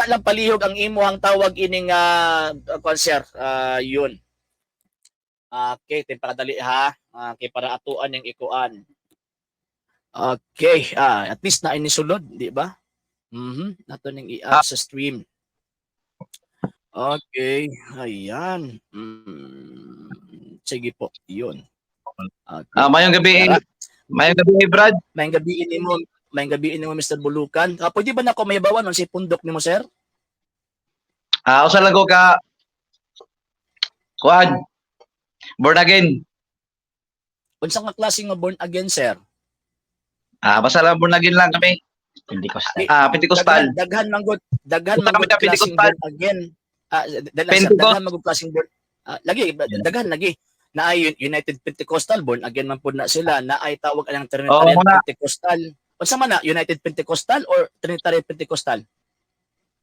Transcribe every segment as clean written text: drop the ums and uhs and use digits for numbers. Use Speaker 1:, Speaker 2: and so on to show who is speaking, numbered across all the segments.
Speaker 1: Lang palihog ang imuhang tawag ining kwan, sir. Yun. Okay, pakadali ha. Okay, para atuan yung ikuan. Okay, at least na inisulod, di ba? Nato ning i-add sa stream. Okay, ayan. Sige po, yun. Okay.
Speaker 2: Ah, mayong gabi,
Speaker 1: Tara.
Speaker 2: mayong gabi, Brad.
Speaker 1: Mayong gabi nimo, Mr. Bulukan. Pwede ba nako mahibawan unsay pundok nimo, sir?
Speaker 2: Ah, usa lang ko ka kuan. Born again.
Speaker 1: Unsa nga klase nga born again, sir?
Speaker 2: Ah, basta lang born again lang kami.
Speaker 3: Pentecostal.
Speaker 2: Ah, Pentecostal.
Speaker 1: Daghan man gud, daghan
Speaker 2: Punta
Speaker 1: man
Speaker 2: kami
Speaker 1: gud
Speaker 2: sa
Speaker 1: klaseng
Speaker 2: Pentecostal.
Speaker 1: born again. Dala, sir,
Speaker 2: Pentecost.
Speaker 1: daghan man gud klaseng born. Lagi daghan lagi. Naay United Pentecostal, born again man pud na sila, naay tawag anang Trinitarian
Speaker 2: Oo, na.
Speaker 1: Pentecostal. Unsa man na, United Pentecostal or Trinitarian Pentecostal?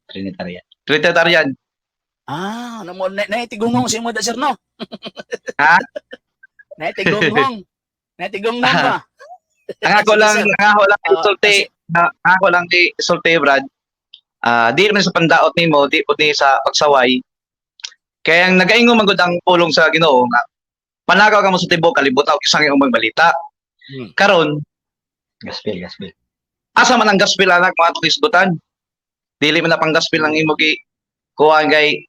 Speaker 3: Trinitarian.
Speaker 2: Trinitarian.
Speaker 1: Ah, namo na na tigungong sa imo da, sir, no?
Speaker 2: Ha?
Speaker 1: Naitigunghong. Naitigunghong ba?
Speaker 2: Ang ako
Speaker 1: Sige,
Speaker 2: lang,
Speaker 1: sir.
Speaker 2: ang ako lang
Speaker 1: kasi-
Speaker 2: sulti, ang ako lang di sulti, Brad. Ah, di man sa pandaot nimo, di pud ni sa pagsaway. Kaya ang nagaingon man gud ang pulong sa Ginoo nga panagaw ka mo sa tibuok kalibutan og isang imong balita. Karon,
Speaker 3: Gospel, gospel.
Speaker 2: Asa man ang gospel anak mga atong hisgutan? Dili man na pang gospel ang imo gi kuan kay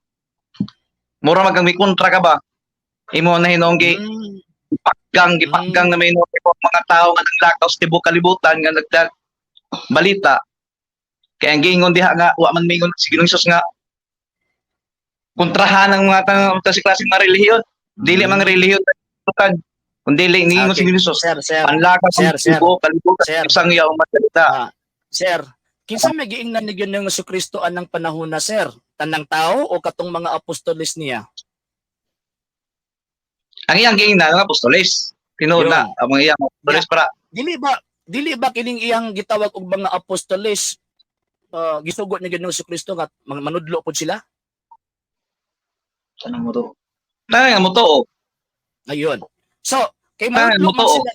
Speaker 2: mura mag may kontra ka ba? Imo na hinong gi gipakgang gipakgang na may hinuong mga tao nga naglakaw sa tibuok kalibutan nga nagdag balita. Kaya ang giingon diha nga wa man mingon si Ginoong Hesus nga kontrahan ang mga tanang sa klaseng mga relihiyon. Dili man relihiyon kan kun dili niingon si Ginoong Hesus
Speaker 1: Sir, sir,
Speaker 2: panlakaw
Speaker 1: Sir,
Speaker 2: sa
Speaker 1: sir.
Speaker 2: tibuok kalibutan
Speaker 1: Sir.
Speaker 2: isang yaong masalita.
Speaker 1: Sir, kinsa may giingnan ni Ginoong Kristo anang panahon na, sir? Tanang tao o katong mga apostoles niya?
Speaker 2: Ang iyang giingnan ang apostoles. Tinuod na ang mga iyang apostoles para
Speaker 1: Dili ba kining iyang gitawag og mga apostoles, gisugot ni Ginoong Kristo nga mga manudlo pod sila?
Speaker 3: Tanong mo to.
Speaker 2: Tayo nga mo to. Oh.
Speaker 1: Ayun. So, kay
Speaker 2: Ah,
Speaker 1: manudlo man
Speaker 2: totoo.
Speaker 1: sila,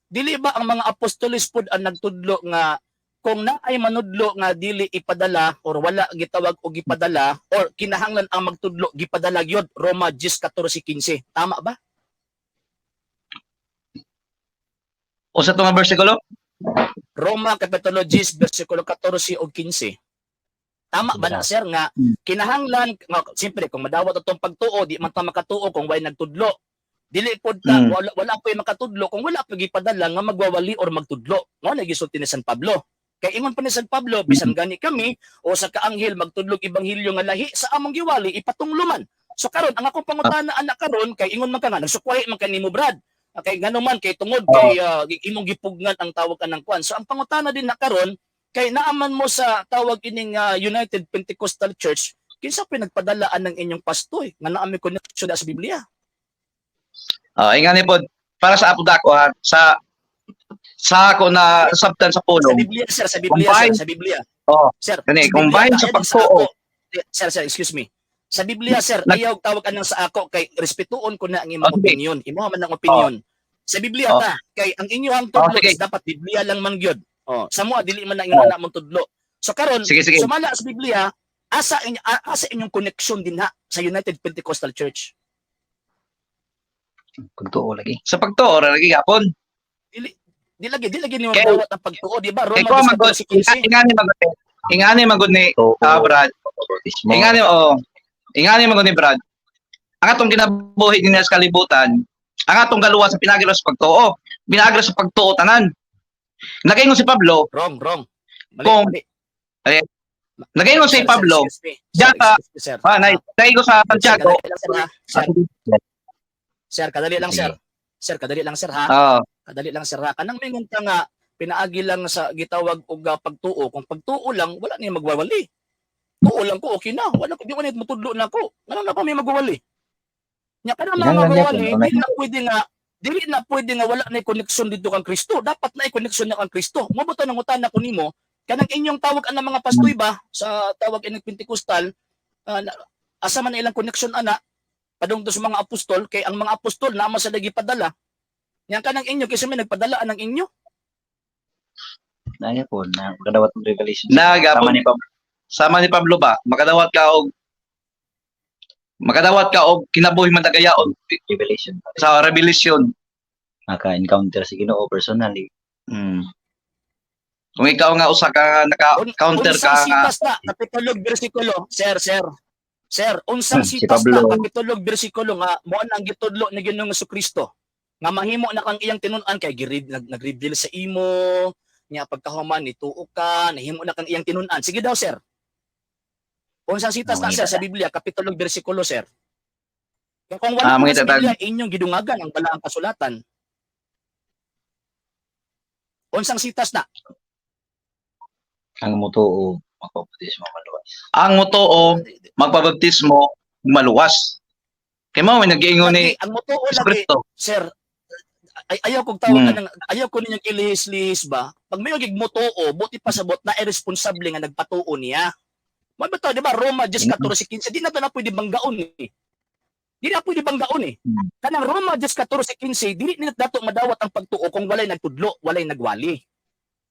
Speaker 1: dili ba ang mga apostoles pod ang nagtudlo nga kung naay manudlo nga dili ipadala or wala gitawag og gipadala or kinahanglan ang magtudlo gipadala gyud, Roma 10:14-15? Tama ba?
Speaker 2: Usa to nga bersikulo?
Speaker 1: Roma kapitulo 10 bersikulo 14 ug 15. Tama ba na, sir, nga kinahanglan nga, siyempre kung madawat atong pagtuo, di man ta makatuo kung way nagtudlo. Dili pod ta wala po'y makatudlo kung wala po'y gipadala nga magwawali or magtudlo. Mao na gisulti ni San Pablo. Kay ingon pa ni San Pablo, bisan gani kami o sa kaanghel magtudlog ebanghelyo nga lahi sa among giwali, ipatunglo man. So karon ang akong pangutana anak karon kay ingon man ka nga nagsukwahi man kanimo, Brad. Kay ngano man kay tungod kay imong gipugnan ang tawag anang kwan. So ang pangutana din na karon kay naaman mo sa tawag ining United Pentecostal Church, kinsa pinagpadalaan ng inyong pastoy nga naa may connection na sa Biblia?
Speaker 2: Ah, ingani pod para sa apo dako ha, sa ako na sabtan sa
Speaker 1: Sa
Speaker 2: pulong.
Speaker 1: Biblia, sir, sa Biblia,
Speaker 2: Combine.
Speaker 1: sir, sa Biblia.
Speaker 2: Oh,
Speaker 1: Sir,
Speaker 2: gani,
Speaker 1: sa Biblia,
Speaker 2: combine sa
Speaker 1: ayaw
Speaker 2: pagtuo.
Speaker 1: ako. Sir, sir, excuse me. Sa Biblia, sir, ayaw tawag anang sa ako kay respetuon ko na ang imong opinion. Imo man ang opinion. Sa Biblia ta, kay ang inyong tudlo
Speaker 2: Oh, sige.
Speaker 1: is dapat Biblia lang man gyud. Oh, sa mo dili man na ingon na mong tudlo. So karon,
Speaker 2: Sige, sige.
Speaker 1: sumala sa Biblia, asa inyong connection din ha sa United Pentecostal Church?
Speaker 3: Pagtuo lagi.
Speaker 2: Sa pagtuo ra lagi gapon.
Speaker 1: Di lagi nimo
Speaker 2: Kay-
Speaker 1: madawat ang pagtuo, di ba?
Speaker 2: Kay
Speaker 1: Roma
Speaker 2: ko magod
Speaker 1: 14:15.
Speaker 2: ingani magod. Ingani magod ni
Speaker 3: Oo.
Speaker 2: Brad.
Speaker 3: Bautismo.
Speaker 2: Ingani oh. Ingani magod ni Brad. Ang atong kinabuhi dinhi sa kalibutan, ang atong galuwas sa pinagi ra sa pagtuo. Pinagi ra sa pagtuo tanan. Nagaingon si Pablo,
Speaker 1: Wrong, wrong. Mali, mali.
Speaker 2: Nagaingon si
Speaker 1: Sir, sir,
Speaker 2: Pablo,
Speaker 1: excuse me.
Speaker 2: diyan
Speaker 1: Sir, excuse me, sir.
Speaker 2: nagaingon sa
Speaker 1: Sir,
Speaker 2: Santiago.
Speaker 1: kadali lang, sir, ha? Sir, sir, kadali lang, sir. Sir, kadali lang, sir, ha? Kadali lang, sir, ha? Kanang mingon ka nga, pinaagi lang sa gitawag og pagtuo. Kung pagtuo lang, wala niya magwawali. Tuo lang ko, okay na. Wala ko, di ko na mutudlo na ako. Ano na pa may magwawali? Nya kanang mga
Speaker 3: Ilan lang niya,
Speaker 1: magwawali,
Speaker 3: kung
Speaker 1: di na pwede nga dili na pwede nga wala na connection dito kang Kristo. Dapat na connection na kang Kristo. Mabuto nang utana ko nimo, kanang inyong tawag ang mga pastoy ba sa tawag ining Pentecostal, asa man na ilang connection ana padung to sa mga apostol, kay ang mga apostol naman sa lagi padala. Yang kanang inyo kasi may nagpadala anang inyo.
Speaker 3: Naya po, na kadawat ng revelation.
Speaker 2: Nagapon.
Speaker 3: Tama ni Pablo.
Speaker 2: Sama ni Pablo ba, makadawat ka og kinabuhi madagayaon
Speaker 3: Revelation.
Speaker 2: Sa revelation.
Speaker 3: Maka-encounter si Ginoo personally.
Speaker 2: Kung ikaw nga usa ka naka-counter ka
Speaker 1: Unsang
Speaker 2: nga
Speaker 1: sitas na, kapitulo bersikulo, sir, sir. Sir, unsang
Speaker 3: Si
Speaker 1: sitas na,
Speaker 3: Pablo.
Speaker 1: kapitulo bersikulo nga mo ang gitudlo ni Ginoong Kristo nga mahimo na kang iyang tinun-an kay girid nag-reveal sa imo nya pagkahuman nituo ka, nahimo na kang iyang tinun-an. Sige daw, sir. Unsang sitas na,
Speaker 3: Mangita
Speaker 1: sir, sa Biblia, kapitulo bersikulo, sir? Kaya kung wala
Speaker 2: Ah,
Speaker 1: man
Speaker 2: mangita
Speaker 1: sa Biblia, inyong gidungagan ang balaang kasulatan. Unsang sitas na?
Speaker 3: Ang mutuo magpabautismo, maluwas.
Speaker 2: Ang motoo magpabaptismo, maluwas. Kay mao may nag-iingon ni
Speaker 1: Lagi, ang mutuo
Speaker 2: Jesu
Speaker 1: lagi,
Speaker 2: Kristo.
Speaker 1: Sir, ay, ayaw kong tawag ng ayaw ko ninyong ilihis-lihis ba. Pag may gig motuo, buti pa sa bot na irresponsible nga nagpatuo niya. Mo ba to, di ba? Roma 10:14-15, di na to na pwede banggaon eh. Di na pwede banggaon eh. Kanang Roma 10:14-15, dili ni dato madawat ang pagtuo kung walay nagtudlo, walay nagwali.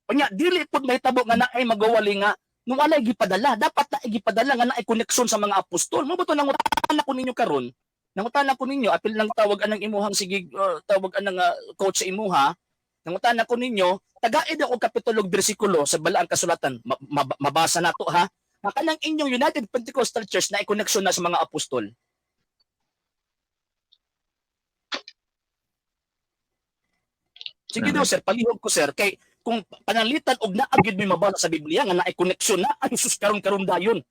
Speaker 1: Unya, dili pud mahitabo nga naay magwali nga nung walay gipadala. Dapat na gipadala nga naay koneksyon sa mga apostol. Mo ba to nangutana ko ninyo karon? Nangutana ko ninyo, apil lang tawag anang imuhang sige, tawag anang coach sa imuha. Nangutana ko ninyo, tagaid ako kapitulo bersikulo sa balaang kasulatan. Mabasa nato ha. Nga kanang inyong United Pentecostal Church na koneksyon na sa mga apostol. Sige daw, sir, palihog ko, sir, kay kung pananglitan og naa gyud may mabasa sa Biblia nga naay koneksyon na, ay sus, karon karon dayon.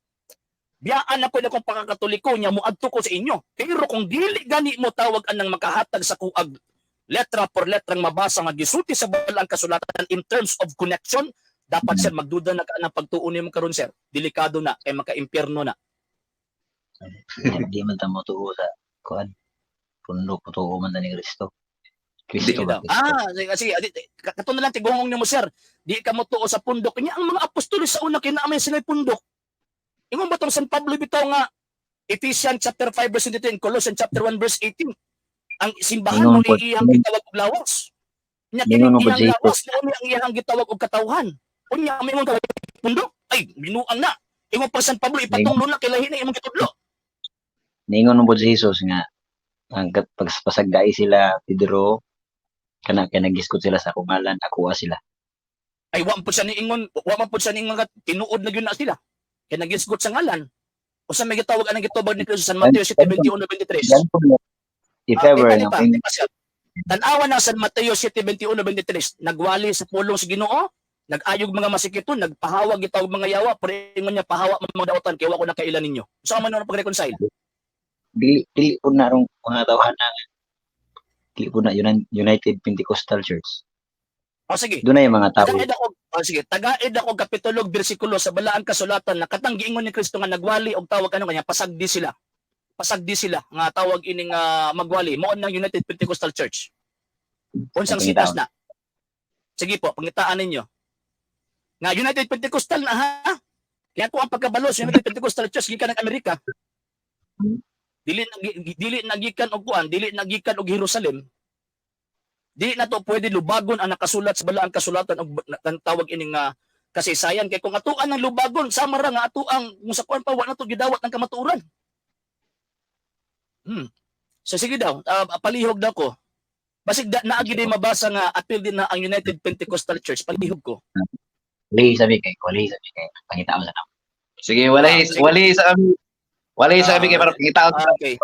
Speaker 1: Biyaan ako na kung pakakatoliko niya moadto ko sa inyo. Pero kung dili gani mo tawag anang makahatag sa kuag letra por letrang mabasa nga gisulti sa balaang kasulatan in terms of connection, dapat, sir, magduda na ka ng pagtuon nimo karon, sir. Delikado na kay maka-impyerno na.
Speaker 3: Di man ta motuo sa kuan. Pundo, tuo man ta ni Kristo. Kristo
Speaker 1: Sige
Speaker 3: ba
Speaker 1: daw.
Speaker 3: Kristo?
Speaker 1: Ah, sige, sige. Kato na lang tigungong nimo, sir. Di ka mo tuo sa pundok. Nya ang mga apostoles sa una kinaamay sila pundok. Ingon ba tong San Pablo bitaw nga Ephesians chapter 5 verse 22 and Colossians chapter 1 verse 18. Ang simbahan
Speaker 3: Ingon
Speaker 1: mo
Speaker 3: po-
Speaker 1: iyang gitawag og lawas. Nya kini
Speaker 3: Ingon po
Speaker 1: iyang
Speaker 3: Jesus.
Speaker 1: lawas mao ni ang iyang gitawag og katawhan. Unya may imong tawag pundok. Ay, binuang na. Ingon pa San Pablo ipatunglo na kay lahi na imong gitudlo.
Speaker 3: Niingon mo po si Jesus nga ang pagpasagay sila Pedro kana kay nagisgot sila sa akong ngalan, akuha sila.
Speaker 1: Ay, wa man pud siya niingon, wa man pud siya niingon nga tinuod na gyud na sila. Kay nagisgot sa ngalan. Usa may gitawag anang gitubag ni Kristo sa San Mateo 7:21-23.
Speaker 3: Yan po na. If
Speaker 1: Ah,
Speaker 3: ever
Speaker 1: di
Speaker 3: no,
Speaker 1: pa, di pa, sir. Tan-awa na San Mateo 7:21-23. Nagwali sa pulong sa Ginoo, nag-ayog mga masikiton, nagpahawag gitawag mga yawa, pero ingon niya pahawa mga dautan kay wa ko nakailan ninyo. Sa man na pag-reconcile?
Speaker 3: Dili dili po na rong mga tawhan na dili po na United Pentecostal Church.
Speaker 1: O sige.
Speaker 3: Doon na yung mga tao.
Speaker 1: Tagaid ako, oh, sige, tagaid ako kapitulo bersikulo sa balaang kasulatan na katang giingon ni Kristo nga nagwali og tawag ano kanya pasagdi sila. Pasagdi sila nga tawag ining magwali mao nang United Pentecostal Church. Unsang sitas na? Sige po, pangitaan ninyo. Nga United Pentecostal na ha. Kaya ko ang pagkabalo sa United Pentecostal Church gikan ng Amerika. Dili na gikan og kuan, dili na gikan og Jerusalem. Dili na to pwede lubagon ang nakasulat sa balaang kasulatan og ang tawag ining nga kasaysayan kay kung atuan ang lubagon sama ra nga atuang kung sa kuan pa wa na to gidawat ang kamatuoran. So sige daw, palihog daw ko. Basig da, naa gid mabasa nga apil din na ang United Pentecostal Church, palihog ko.
Speaker 3: Wali sabi kay, wali sabi kay pangitaon sa namo.
Speaker 2: Sige, walay
Speaker 1: Ah, sige.
Speaker 2: walay sa kami. Walay sa kami kay para pangitaon
Speaker 1: Ah,
Speaker 2: sa
Speaker 1: okay.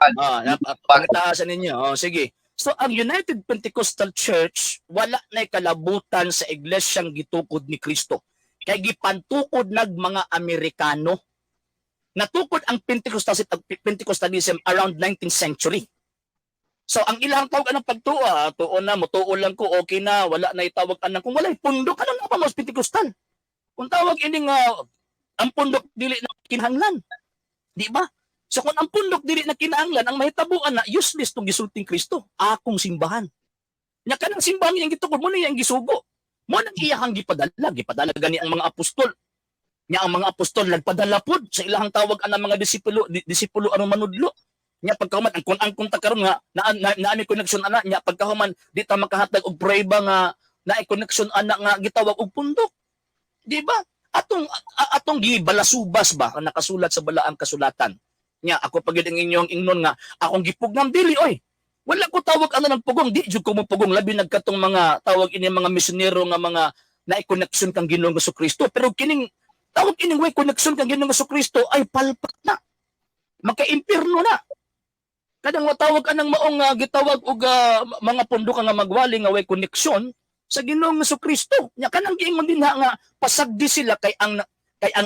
Speaker 1: Pangitaasan ninyo. Oh, sige. So ang United Pentecostal Church wala na kalabutan sa iglesyang gitukod ni Kristo. Kay gipantukod nag mga Amerikano. Natukod ang Pentecostalism around 19th century. So ang ilang tawag anong pagtuo, tuo na, mutuo lang ko, okay na, wala na itawag anang kung walay pundok, ano na pa mas Pentecostal? Kung tawag ining ang pundok dili na kinahanglan. Di ba? So kung ang pundok dili na kinahanglan, ang mahitabuan na useless tong gisulting Kristo, akong simbahan. Nya kanang simbahan iyang gitukod mo na iyang gisugo. Mo nang iyahang gipadala, gipadala gani ang mga apostol. Nya ang mga apostol nagpadala pod sa ilahang tawag ang mga disipulo, disipulo aron manudlo. Nya pagkahuman ang kun ang kunta karon nga na may connection ana, nya pagkahuman di ta makahatag og prueba nga naay connection ana nga gitawag og pundok. Di ba? Atong gibalasubas ba ang nakasulat sa balaang kasulatan. Nya ako pag ang inyong ingnon nga akong gipugnan, dili oy. Wala ko tawag ano ng pugong, di jud ko mo pugong, labi nagkatong mga tawag ini mga misyonero nga mga naay connection kang Ginoong Kristo, pero kining tawag ining way connection kang Ginoong Kristo ay palpak na. Maka-impierno na. Kadang matawag anang maong gitawag og mga pundo ka nga magwali nga way connection sa Ginoong Kristo. Nya kanang giingon din ha nga pasagdi sila kay ang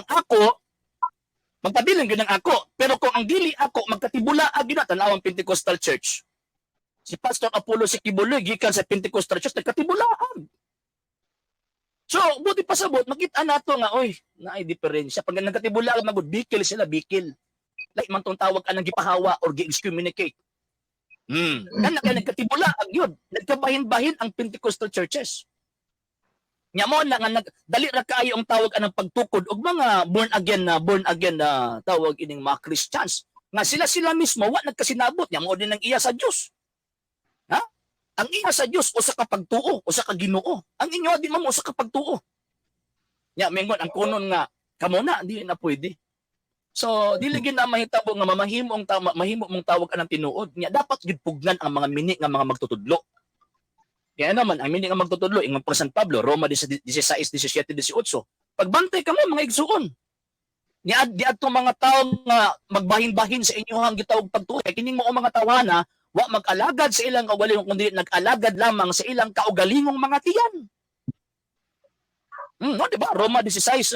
Speaker 1: ako magpabilin gyud ang ako, pero kung ang dili ako magkatibula gyud na. Tan-awang Pentecostal Church. Si Pastor Apollo si Quiboloy gikan sa Pentecostal Church, nagkatibulaan. So, buti pasabot, makita nato nga, oy, naay diferensya. Pag nagkatibula magud, bikil sila, bikil. Like man tong tawag anang gipahawa or gi-excommunicate. Kana kay nagkatibula ang yun. Nagkabahin-bahin ang Pentecostal churches. Nya mo na nga dali ra kaayo ang tawag anang pagtukod og mga born again na tawag ining mga Christians nga sila sila mismo wa nagkasinabot. Nya mo din ang iya sa Dios. Ha? Ang iya sa Dios usa ka pagtuo, usa ka Ginoo. Ang inyo di man mo usa ka pagtuo. Nya mingon ang kunon nga kamo na di na pwede. So dili gid na mahitabo nga mamahimo ang tama, mahimo mong tawag anang tinuod. Nya dapat gid pugnan ang mga mini nga mga magtutudlo. Kaya naman ang mini nga magtutudlo ingon pa San Pablo, Roma 16, 17, 18. Pagbantay kamo, mga igsuon. Niad di adto mga tawo nga magbahin-bahin sa inyohang gitawag pagtuo. Kay kining mao mga tawana wa mag-alagad sa ilang kaugalingon kundi nag-alagad lamang sa ilang kaugalingong mga tiyan. No, di ba? Roma 16,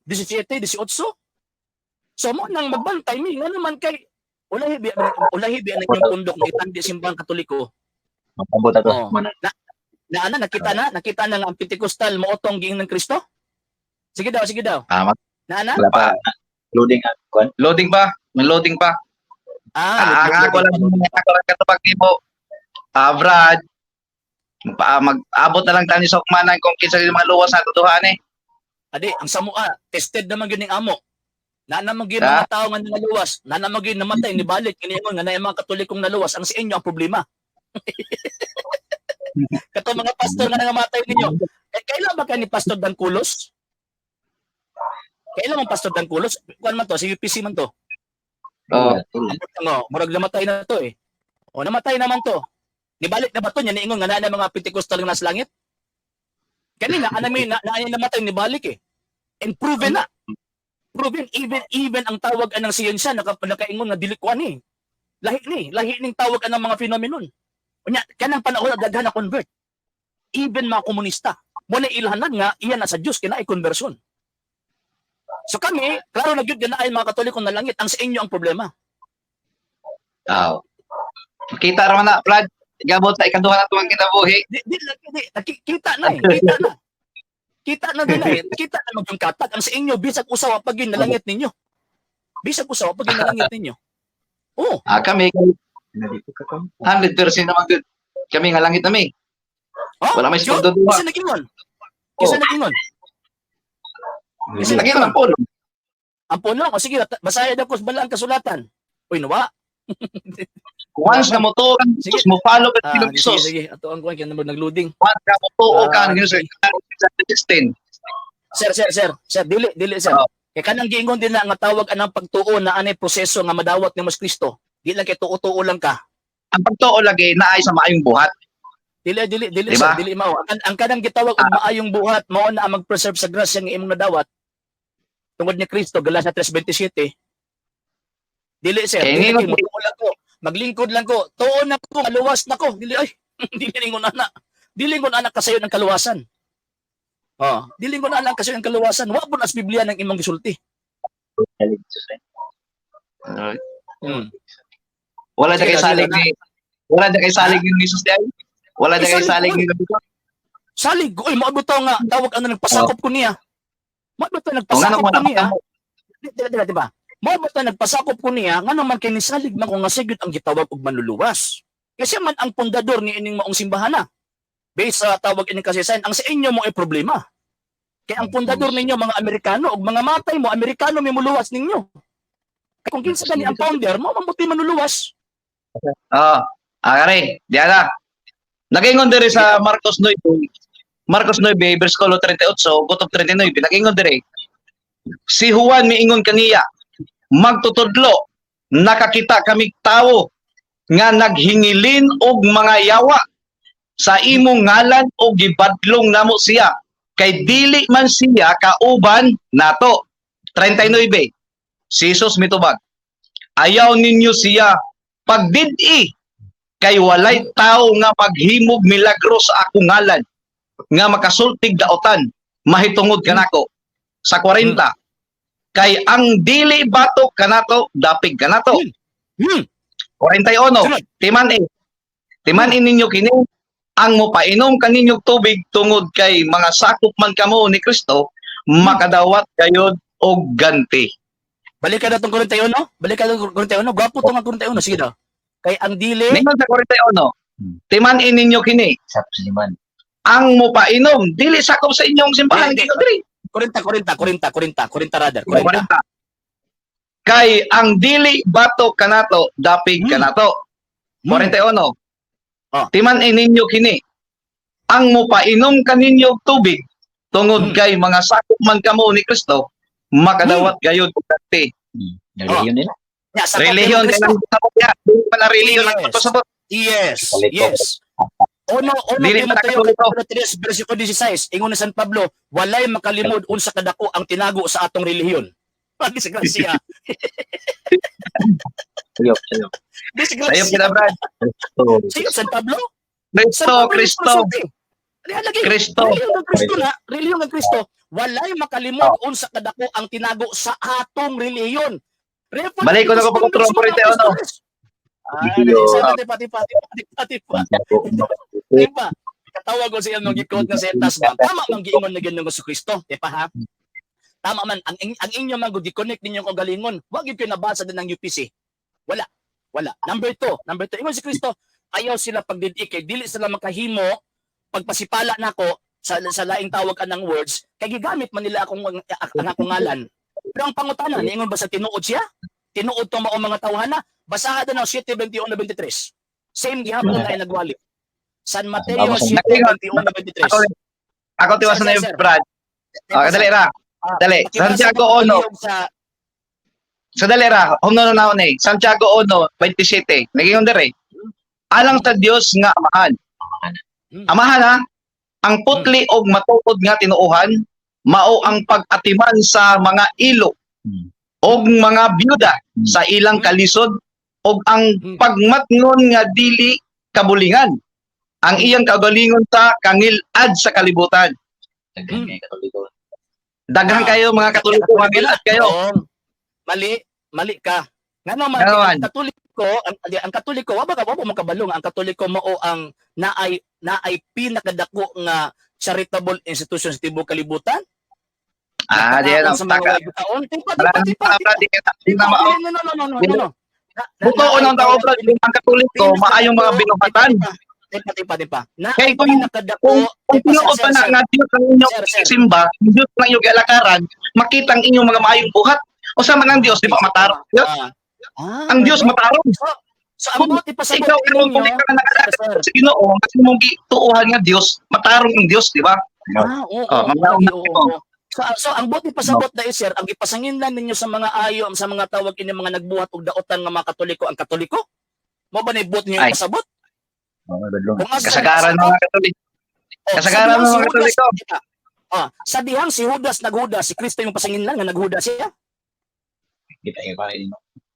Speaker 1: 17, 18. So mo nang magbantay mi nga naman kay ulahi bi ang inyong pundok nga itandi Simbang Katoliko.
Speaker 3: Mabot ato.
Speaker 1: Oh.
Speaker 3: Mana.
Speaker 1: Na ana nakita na nga ang Pentecostal mao tong giing ng Kristo? Sige daw, sige daw.
Speaker 2: Ah,
Speaker 1: Na ana?
Speaker 3: Wala pa loading ang kuan.
Speaker 2: Loading pa? May loading pa.
Speaker 1: Ah,
Speaker 2: Ah, ang ako lang katubag nimo. Ah, Brad. Mag-abot na lang tani sa hukmanan kung kinsa yung mga luwas sa totohan eh.
Speaker 1: Adi, ang samua, tested naman gyud ning amo. Na naman gyud
Speaker 2: Ah.
Speaker 1: mga tao nga nangaluwas, na naman gyud namatay nibalik kini nga na mga Katolikong naluwas, ang sa inyo ang problema. Kato mga pastor nga nangamatay ninyo. Eh, kailan ba ka ni Pastor Dan Culos? Kailan man Pastor Dan Culos? Kuan man to, sa UPC man to.
Speaker 2: Oh.
Speaker 1: Ambot nga, murag namatay na to eh. O namatay naman to. Nibalik na ba to niya niingon nga naa na mga Pentecostal nga nasa langit? Kanina ana may na, na, namatay nibalik eh. And proven na. Proven even even ang tawag anang siyensya nakaingon nga dili kuan eh. Lahi ni, lahi ning tawag anang mga phenomenon. Unya kanang panahon na daghan na convert. Even mga komunista. Mo na ilhanan nga iya na sa Dios kina ay conversion. So kami, klaro na gyud nga naay mga Katoliko na langit, ang sa inyo ang problema.
Speaker 2: Ah. Kita ra man na, Brad. Gabot sa ikaduha na tuwang kinabuhi.
Speaker 1: Di, di, di, nakikita na eh. Kita na. Kita na din eh. Kita na mag yung katag. Ang sa inyo, bisag usawa pag yun nalangit ninyo. Bisag usawa pag yun nalangit ninyo. Oh,
Speaker 2: Ah, kami
Speaker 3: Nandito ka kam.
Speaker 2: 100% naman good. Kami nga langit nami.
Speaker 1: Oh,
Speaker 2: Wala may
Speaker 1: yun,
Speaker 2: pagduduha.
Speaker 1: Kasi nag-ingon. Kasi nag-ingon.
Speaker 2: Kasi lagi lang po.
Speaker 1: Ang puno, o sige, basahin daw ko sa balang kasulatan. Uy, nawa.
Speaker 2: Once na mo kan
Speaker 1: Sige.
Speaker 2: Jesus, mo follow ka
Speaker 1: Ah,
Speaker 2: ng
Speaker 1: sige,
Speaker 2: Jesus.
Speaker 1: sige. Ato ang kuwan, kaya naman nag-loading.
Speaker 2: Once na mo ka
Speaker 1: Ah,
Speaker 2: ng Jesus, 16.
Speaker 1: Sir, sir, sir. Sir, dili, dili, sir.
Speaker 2: Oh.
Speaker 1: Kaya kanang giingon din na nga tawag anang pagtuo na anay proseso nga madawat ni Mas Kristo. Di lang kay tuo-tuo lang ka.
Speaker 2: Ang pagtuo lagi naay sa maayong buhat.
Speaker 1: Dili, dili, dili,
Speaker 2: Diba?
Speaker 1: sir, dili mao. Ang kanang gitawag og maayong buhat mao na ang mag-preserve sa grasya nga imong nadawat tungod ni Kristo, Galatia 3:27. Dili, sir,
Speaker 2: Eh,
Speaker 1: dili
Speaker 2: ningon-
Speaker 1: kay motuo lang ko, maglingkod lang ko, tuo na ko, maluwas na ko. Dili ay, dili ningon ana. Dili ngon ana kasayo ng kaluwasan. Oh, dili ngon ana kasayo ng kaluwasan. Wa pud as Biblia ng imong gisulti.
Speaker 2: Wala na
Speaker 1: Sige,
Speaker 2: kay salig
Speaker 1: sige,
Speaker 2: ni wala na kay salig ni Jesus diay. Wala na kay
Speaker 1: Isalig
Speaker 2: salig
Speaker 1: ko.
Speaker 2: ni Jesus.
Speaker 1: Salig, oy, mao bitaw nga tawag ano nagpasakop ko niya. Mao bitaw
Speaker 2: O nga
Speaker 1: nagpasakop
Speaker 2: naman
Speaker 1: ko niya.
Speaker 2: ako.
Speaker 1: Di, di, di, di ba? Mao ba ta nagpasakop ko niya ngano man kay nisalig man ko nga sigyod ang gitawag og manluluwas. Kasi man ang pundador ni ining maong simbahan na. Based sa tawag ining kasaysayan, ang sa inyo mo ay problema. Kaya ang pundador ninyo mga Amerikano og mga matay mo Amerikano may muluwas ninyo. Kaya kung kinsa gani ang founder mo mabuti manluluwas.
Speaker 2: Ah, are, diana. Nagaingon diri sa Marcos 9. Marcos 9 versikulo 38 gutob 39. Nagaingon diri. Si Juan miingon kaniya, "Magtutudlo, nakakita kami tawo nga naghingilin og mga yawa sa imong ngalan og gibadlong namo siya kay dili man siya kauban nato." 39. Si Jesus mitubag, "Ayaw ninyo siya pagdid-i kay walay tao nga maghimog milagro sa akong ngalan nga makasultig daotan mahitungod kanako." Sa 40, kay ang dili batok kanato, dapig kanato. 41,
Speaker 1: Sunod.
Speaker 2: Timan-i ninyo kini, ang mopainom kaninyong tubig tungod kay mga sakop man kamo ni Kristo, makadawat gayod og ganti.
Speaker 1: Balik ka na tong 41. Balik ka na tong 41. Gwapo tong 41. Sige daw. Kay ang dili
Speaker 2: Ningon sa 41, timan-i ninyo kini,
Speaker 3: Sa Suliman.
Speaker 2: Ang mopainom dili sakop sa inyong simbahan
Speaker 1: Hindi,
Speaker 2: dito diri.
Speaker 1: 40, 40, 40, 40, 40 rather. 40.
Speaker 2: 40. Kay ang dili batok kanato, dapig kanato. 41. Timan-i ninyo kini, ang mopainom kaninyo og tubig tungod kay mga sakop man kamo ni Kristo, makadawat gayod og ganti.
Speaker 3: Relihiyon nila.
Speaker 1: Ya, sakop
Speaker 2: Relihiyon
Speaker 1: ni
Speaker 2: kay
Speaker 1: Kristo.
Speaker 2: nang sabot ya. Dili pa na relihiyon ang pasabot.
Speaker 1: Yes.
Speaker 3: Katoliko.
Speaker 1: Yes. Uno
Speaker 2: Dili pa na
Speaker 1: Timoteo
Speaker 2: Katoliko.
Speaker 1: kapitulo 3 bersikulo 16, ingon ni San Pablo, walay makalimod unsa kadako ang tinago sa atong relihiyon. Disgrasya.
Speaker 3: Sayop, sayop.
Speaker 2: Sayop
Speaker 1: Disgrasya.
Speaker 2: kita, Brad.
Speaker 3: So,
Speaker 1: Sige, San Pablo. San
Speaker 2: Kristo,
Speaker 1: Pablo
Speaker 2: Kristo,
Speaker 1: yung lagi.
Speaker 2: Kristo.
Speaker 1: Relihiyon ng Kristo na, relihiyon ng Kristo, walay makalimod unsa kadako ang tinago sa atong relihiyon.
Speaker 2: Balik ko na ko pagkuturo ang 41.
Speaker 1: Ah,
Speaker 3: Relihiyon.
Speaker 1: tipa, tipa, tipa, tipa, tipa.
Speaker 3: Santiago.
Speaker 1: Diba? Katawag ko sa iyang gikot nga setas ba? Tama man giingon na ginoo sa Kristo, di pa ha? Tama man ang inyo man gud gi-connect ninyo kaugalingon. Wa gyud kayo nabasa din ng UPC. Wala. Wala. Number two, ingon si Kristo, ayaw sila pagdid-i kay dili sila makahimo pagpasipala nako sa laing tawag anang words kay gigamit man nila akong ang akong ngalan. Pero ang pangutana, niingon ba sa tinuod siya? Tinuod to mao mga tawhana? Basaha na ng 7:21-23. Same gihapon na nagwali. San Mateo
Speaker 3: Vamos.
Speaker 1: 7:21-23.
Speaker 2: Ako tiwasan na
Speaker 1: Sir,
Speaker 2: yung
Speaker 1: sir,
Speaker 2: Brad. Okay, dali ra. Dali. Santiago 1. Sa dali ra, humno na na eh. Santiago 1, 27. Nagingon dere. Alang sa Dios nga Amahan. Amahan ha, ang putli og matuod nga tinuohan mao ang pag-atiman sa mga ilo og mga byuda sa ilang kalisod og ang pagmatngon nga dili kabulingan ang iyang kaugalingon sa kangilad sa kalibutan.
Speaker 3: Daghan kay Katoliko.
Speaker 2: Daghan kayo mga Katoliko, mangilad kayo.
Speaker 1: Oo. Mali, mali ka. Ngano man
Speaker 2: Ngano man?
Speaker 1: ang Katoliko, ang Katoliko, wa ba ka wa ba mo kabalo nga ang Katoliko mao ang naay pinakadako nga charitable institution sa tibuok kalibutan?
Speaker 2: Ah, di
Speaker 1: Nagpakaon
Speaker 2: ano,
Speaker 1: sa mga
Speaker 2: taka.
Speaker 1: way taon. Tipa,
Speaker 2: Wala
Speaker 1: tipa, tipa,
Speaker 2: na
Speaker 1: tipa.
Speaker 2: di di na mao.
Speaker 1: No, no, no, no, no, no, no.
Speaker 2: Buto ng tao, Brad, ang Katoliko maayong mga binuhatan.
Speaker 1: Tipa, tipa, tipa. Na
Speaker 2: Kay
Speaker 1: pinakadako.
Speaker 2: kung
Speaker 1: Tipa,
Speaker 2: tinuod
Speaker 1: sir,
Speaker 2: pa na
Speaker 1: sir,
Speaker 2: nga Dios ang inyong
Speaker 1: Sir, sir.
Speaker 2: simba, Dios ang inyong gialakaran, makita ang inyong mga maayong buhat. O sa man ang Dios, di ba matarong? Dios? Ang Dios matarong.
Speaker 1: So ang buot ipasabot
Speaker 2: Ikaw karon kung
Speaker 1: ninyo,
Speaker 2: ikaw na
Speaker 1: sir,
Speaker 2: sa Ginoo, kasi mong gituohan nga Dios, matarong ang Dios, di ba?
Speaker 1: Ah, oo,
Speaker 2: Oh,
Speaker 1: oo,
Speaker 2: mamnaon
Speaker 1: lagi,
Speaker 2: na
Speaker 1: oo,
Speaker 2: ito.
Speaker 1: oo. So ang buot ipasabot na sir, ang gipasanginlan ninyo sa mga ayo, sa mga tawag ini mga nagbuhat og daotan nga mga Katoliko, ang Katoliko? Mo ba ni buot niyo
Speaker 2: Ay.
Speaker 1: ipasabot?
Speaker 3: Oo, badlong.
Speaker 1: Kung asa
Speaker 2: Kasagaran mga Katoliko.
Speaker 1: Oh,
Speaker 2: Kasagaran
Speaker 1: sa dihang
Speaker 2: mga
Speaker 1: si Judas,
Speaker 2: Katoliko.
Speaker 1: teka. Ah, sa dihang si Judas naghudas, si Kristo yung pasanginlan nga naghudas siya.
Speaker 3: Kita yung pare nino.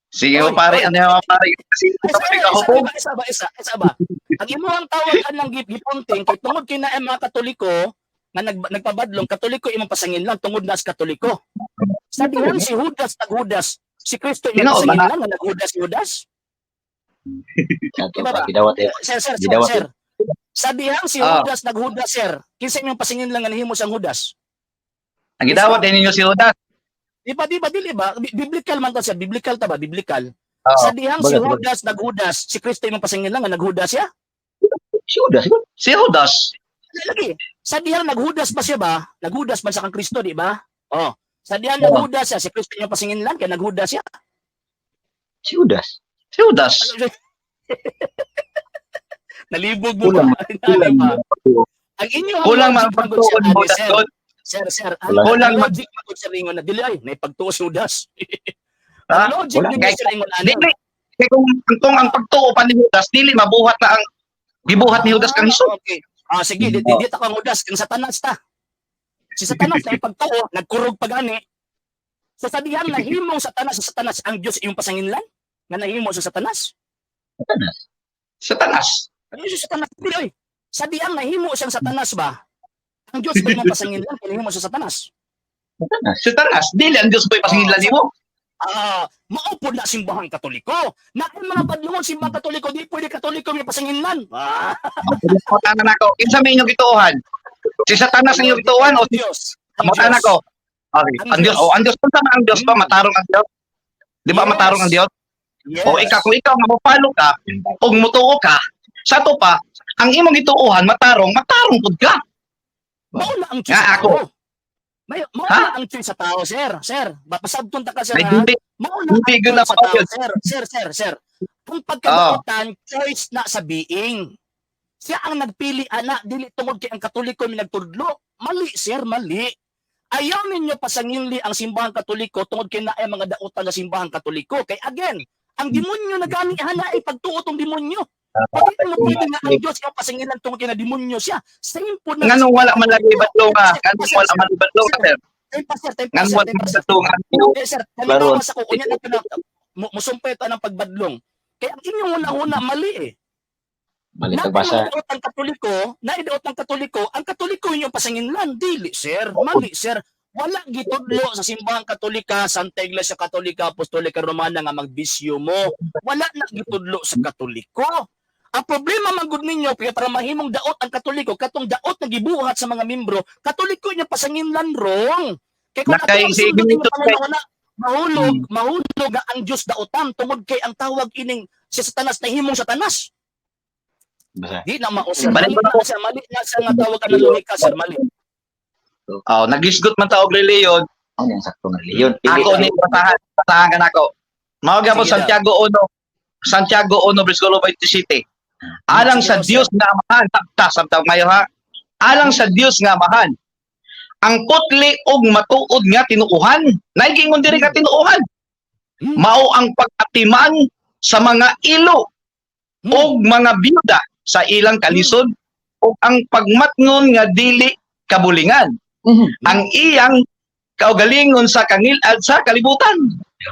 Speaker 2: Sige
Speaker 1: Oy,
Speaker 2: mo pare,
Speaker 1: oy.
Speaker 2: ano yung mga pare? Kasi
Speaker 1: Isa,
Speaker 2: ito
Speaker 1: isa,
Speaker 2: kahupog.
Speaker 1: isa, ba, isa, isa ba? Ang imuhang tawag anang gipunting kay tungod kay naa mga Katoliko nga nagpabadlong Katoliko imong pasanginlan tungod na sa Katoliko. Sa dihang si Judas naghudas, si Kristo imong
Speaker 2: Tinuod ba na?
Speaker 1: pasanginlan nga naghudas si Judas.
Speaker 3: Sa ato
Speaker 1: Diba
Speaker 3: pa
Speaker 1: ba?
Speaker 3: gidawat eh.
Speaker 1: Sir, sir, sir,
Speaker 3: Gidawat
Speaker 1: sir. Sa dihang si Judas naghudas, sir. Kinsa imong pasanginlan nga nahimo siyang Judas?
Speaker 2: Ang gidawat din ninyo si Judas.
Speaker 1: Di ba, di ba, dili ba? Biblical man to, sir. Biblical ta ba? Biblical.
Speaker 2: Oo.
Speaker 1: Sa dihang si
Speaker 3: Baga, baga.
Speaker 1: Judas naghudas, si Kristo imong pasanginlan nga naghudas siya?
Speaker 3: Si Judas siguro.
Speaker 2: Si Judas.
Speaker 1: Lagi. Sa dihang naghudas ba siya ba? Naghudas man sa kang Kristo, di ba? Oh. Sa dihang
Speaker 2: Oo.
Speaker 1: naghudas siya, si Kristo yung pasinginlan kay naghudas siya.
Speaker 3: Si Judas.
Speaker 2: Si Judas.
Speaker 1: Nalibog mo
Speaker 3: Kulang.
Speaker 1: ba? Nalibog ba? Ang inyo ang
Speaker 2: Kulang man
Speaker 1: logic man gud, sir,
Speaker 2: pagtuon mo
Speaker 1: ani, sir.
Speaker 2: God.
Speaker 1: Sir, sir, ang
Speaker 3: Wala.
Speaker 2: Kulang
Speaker 1: ang logic man gud, sir, ingon na dili ay naipagtuo si Judas.
Speaker 2: Ha?
Speaker 1: Ang logic
Speaker 3: Wala.
Speaker 1: ninyo, sir, ingon ana.
Speaker 2: Dili kay kung ang pagtuo pa ni Judas dili mabuhat na ang gibuhat ni Judas kang Hesus.
Speaker 1: Ah, okay. Ah, sige, di, di, di ta kang Judas, kang Satanas ta. Si Satanas na ipagtuo, nagkurog pa gani. So sa dihang nahimong Satanas sa Satanas, ang Dios iyong pasanginlan nga nahimo sa Satanas.
Speaker 3: Satanas.
Speaker 2: Satanas.
Speaker 1: Ano si Satanas dili oy? Sa dihang nahimo siyang Satanas ba? Ang Dios ba imong pasanginlan kay nahimo sa Satanas?
Speaker 3: Satanas.
Speaker 2: Satanas dili ang Dios ba'y pasanginlan nimo?
Speaker 1: Ah, mao pod na Simbahang Katoliko. Na ang mga padlungon Simbahang Katoliko, di pwede Katoliko may pasanginlan. Ah,
Speaker 2: Mutanan ako. Kinsa may inyong gituohan? Si Satanas ang inyong gituohan o si
Speaker 1: Ang Dios. Ang
Speaker 2: Mutanan
Speaker 1: Diyos.
Speaker 2: ako. Okay.
Speaker 1: Ang
Speaker 2: Ang Dios.
Speaker 1: Diyos.
Speaker 2: Oh, ang Dios unsa man ang Dios ba matarong ang Dios? Di ba matarong ang Dios?
Speaker 1: Yes.
Speaker 2: O ikaw, kung ikaw nga mopalo ka ug mutuo ka, sa to pa, ang imong gituohan matarong, matarong pud ka.
Speaker 1: Mao na ang choice
Speaker 2: Nga,
Speaker 1: sa
Speaker 2: ako.
Speaker 1: tao. May mao
Speaker 2: Ha?
Speaker 1: na ang choice sa tao, sir. Sir, pasabton ta ka, sir,
Speaker 2: Ay
Speaker 1: ha?
Speaker 2: dili
Speaker 1: Mao na
Speaker 2: hindi
Speaker 1: ang
Speaker 2: gyud na
Speaker 1: choice sa tao,
Speaker 2: yun.
Speaker 1: sir. Sir, sir, sir. Ang pagkadaotan, choice na sa being. Siya ang nagpili ana dili tungod kay ang Katoliko may nagtudlo. Mali, sir, mali. Ayaw ninyo pasanginli ang Simbahang Katoliko tungod kay naay mga dautan sa Simbahang Katoliko. Kay again, ang demonyo na gani hana ay pagtuo tong demonyo. Pwede mo pwede nga ang Diyos ang pasangilan tungod kay na demonyo siya. Same po na
Speaker 2: Nganong wala man lagi badlong ka? Nganong wala man badlong ka, sir?
Speaker 1: Time pa, sir, time pa,
Speaker 2: Nganong
Speaker 1: sir,
Speaker 2: wala
Speaker 1: time
Speaker 2: man
Speaker 1: pa, sir.
Speaker 2: badlong ka?
Speaker 1: Eh, sir,
Speaker 3: Klaro.
Speaker 1: kalinawas ako, unya na pinag musumpay ito ng pagbadlong. Kaya ang inyong una-una, mali eh.
Speaker 3: Mali
Speaker 1: Natin
Speaker 3: pagbasa.
Speaker 1: mga daot ang Katoliko, naidaot ang Katoliko, ang Katoliko yung pasanginlan. Dili, sir. Mali, sir. Wala gitudlo sa Simbahang Katolika, Santa Iglesia Katolika, Apostolika Romana nga magbisyo mo. Wala na gitudlo sa Katoliko. Ang problema man gud ninyo kaya para mahimong daot ang Katoliko, katong daot na gibuhat sa mga membro, Katoliko niya pasanginlan wrong. Kay kung
Speaker 2: Nakay
Speaker 1: ato ang
Speaker 2: si
Speaker 1: sundot
Speaker 2: Benito
Speaker 1: inyo pananaw na, mahulog, mahulog nga ang Dios daotan tungod kay ang tawag ining si Satanas nahimong Satanas.
Speaker 3: Basa.
Speaker 1: Di na mao, sir.
Speaker 2: Balik
Speaker 1: Mali na sir, mali na sir nga tawag ang lohika, sir, mali.
Speaker 2: Oh, nagisgot man ta og reliyon.
Speaker 3: Ano yung saktong reliyon?
Speaker 2: Ako ni basahan, basahan ka nako. Mao gyapon
Speaker 1: Sige daw.
Speaker 2: Santiago 1, Santiago 1 versikulo 27. Alang
Speaker 1: Sige
Speaker 2: sa
Speaker 1: daw, sir.
Speaker 2: Dios nga Amahan, sabta sabta mayo ha. Alang sa Dios nga Amahan. Ang putli og matuod nga tinuohan. Naigingon diri nga tinuohan. Mao ang pag-atiman sa mga ilo og mga biyuda sa ilang kalisod ug ang pagmatngon nga dili kabulingan ang iyang kaugalingon sa kangilad sa kalibutan.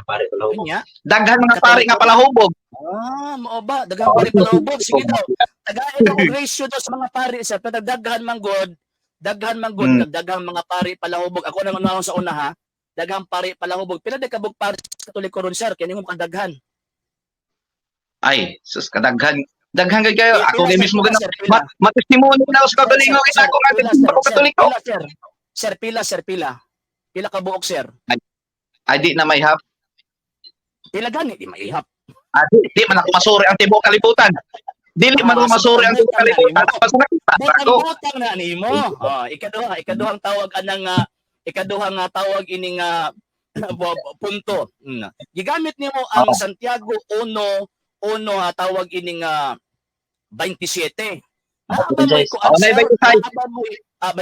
Speaker 3: Pare ko lang.
Speaker 1: Unya.
Speaker 2: Daghan mga pari nga palahubog.
Speaker 1: Ah, mao ba? Daghang pari palahubog. Sige daw. Tagain ako ratio daw sa mga pari, sir. Pero daghan man god, daghan man god, daghang mga pari palahubog. Ako nang unahon sa una ha. Daghang pari palahubog. Pila di kabog pari sa Katoliko ron, sir? Kini mo kadaghan.
Speaker 2: Ay, sus kadaghan. Daghan kay kayo.
Speaker 1: Pila,
Speaker 2: Ako kay
Speaker 1: sir,
Speaker 2: mismo
Speaker 1: pila,
Speaker 2: gana.
Speaker 1: sir, pila.
Speaker 2: Matestimony na ako sa
Speaker 1: Sir,
Speaker 2: kaugalingon
Speaker 1: sir,
Speaker 2: kita ako nga
Speaker 1: pila, sir,
Speaker 2: ako
Speaker 1: sir,
Speaker 2: Katoliko.
Speaker 1: pila, sir. Sir, pila, sir, pila. Pila ka buok, sir.
Speaker 2: Ay di na may hap.
Speaker 1: Pila gani di maihap.
Speaker 2: Ah, di man ako masuri ang tibuok kalibutan. Dili man ako
Speaker 1: Ah, so
Speaker 2: masuri ang tibuok
Speaker 1: butang na
Speaker 2: kalibutan.
Speaker 1: nimo.
Speaker 2: Basta nakita ako.
Speaker 1: Butang-butang na nimo. Oh, ikaduha, ikaduhang tawag anang ikaduhang tawag ining punto. Gigamit nimo ang
Speaker 2: Oo.
Speaker 1: Santiago 1:1 tawag ining 27. Naa ba mo'y kuan,
Speaker 2: Oh, nay
Speaker 1: sir?
Speaker 2: 26.
Speaker 1: Naa ba mo'y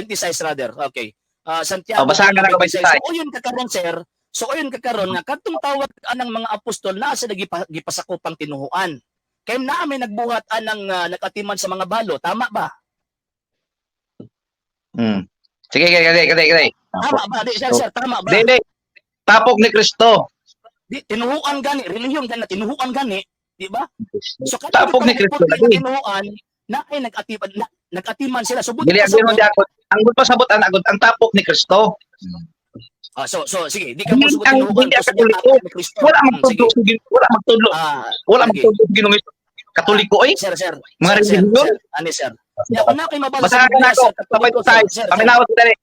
Speaker 1: 26 rather. Okay. Santiago
Speaker 2: Oh, basahan ka na ko
Speaker 1: 1:26.
Speaker 2: 26.
Speaker 1: So uyon ka karon, sir. So uyon ka karon nga kadtong tawag anang mga apostol naa sa gipasakopang tinuhuan. Kay naa may nagbuhat anang nagatiman sa mga balo, tama ba?
Speaker 2: Sige, sige, sige, sige, sige.
Speaker 1: Tama ba? Di, sir, sir, tama ba?
Speaker 2: Dili. Tapok ni Kristo.
Speaker 1: Di, tinuhuan gani, relihiyon gani, tinuhuan gani, di ba? So
Speaker 2: Tapok ni Kristo lagi.
Speaker 1: Tinuhuan na ay nagatiman na, nagatiman sila. So
Speaker 2: Dili ang di ako. Ang gud pasabot ang agod ang tapok ni Kristo.
Speaker 1: Ah, so so sige, di ka mo
Speaker 2: Dili
Speaker 1: sugot
Speaker 2: ang
Speaker 1: tinuhuan
Speaker 2: dili ang
Speaker 1: ko sa
Speaker 2: Katoliko.
Speaker 1: tapok ni Kristo.
Speaker 2: Wala
Speaker 1: Sige.
Speaker 2: magtudlo sa wala magtudlo.
Speaker 1: Ah,
Speaker 2: Wala
Speaker 1: sige.
Speaker 2: magtudlo sa Ginoong Hesus. Katoliko eh.
Speaker 1: Sir, sir.
Speaker 2: Mga
Speaker 1: sir, sir,
Speaker 2: relihiyon.
Speaker 1: sir, ani sir. Ya, una kay mabasa
Speaker 2: Basahan ka na ako
Speaker 1: sir,
Speaker 2: sa
Speaker 1: Katoliko, sir,
Speaker 2: 26.
Speaker 1: sir, sir.
Speaker 2: Paminawas diri.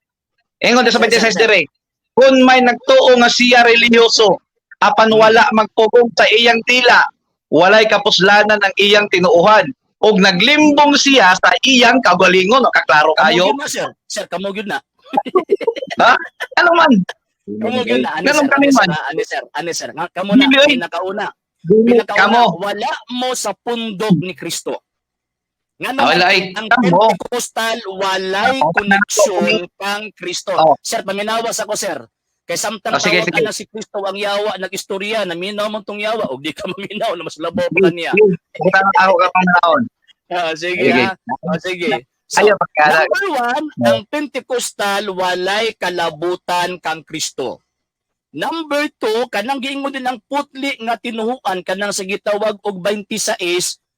Speaker 2: Ingon sa
Speaker 1: Sir,
Speaker 2: 26
Speaker 1: sir, sir.
Speaker 2: dire. Kung may nagtuo nga siya relihiyoso, apan wala magpugong sa iyang tila, walay kapuslanan ang iyang tinuohan, ug naglimbong siya sa iyang kaugalingon. O, kaklaro
Speaker 1: Kamo
Speaker 2: kayo.
Speaker 1: gyud na, sir. Sir, kamo gyud na.
Speaker 2: Ano man?
Speaker 1: Kamo gyud na. Ani
Speaker 2: Ganun
Speaker 1: sir,
Speaker 2: kami
Speaker 1: ani sir,
Speaker 2: man.
Speaker 1: ah, ani sir, ani sir. Nga, kamo na
Speaker 2: Dili, oy.
Speaker 1: pinakauna. Pinakauna,
Speaker 2: Kamo.
Speaker 1: wala mo sa pundok ni Kristo. Nga naman,
Speaker 2: Wala ay
Speaker 1: ang
Speaker 2: tamo.
Speaker 1: Pentecostal walay koneksyon kang Kristo.
Speaker 2: Oh.
Speaker 1: Sir, paminawas ako, sir. Kay samtang
Speaker 2: Oh, sige,
Speaker 1: tawag
Speaker 2: sige.
Speaker 1: ka na si Kristo ang yawa, nag-istorya, naminaw man tong yawa, og di ka maminaw na mas labaw pa kaniya.
Speaker 2: Butang ako ka panahon.
Speaker 1: Ah, sige,
Speaker 2: Sige.
Speaker 1: ha. Ah, sige. So,
Speaker 2: Ayaw pagkala.
Speaker 1: number one, ang Pentecostal walay kalabutan kang Kristo. Number two, kanang giingon din ang putli nga tinuhuan kanang sa gitawag og 26,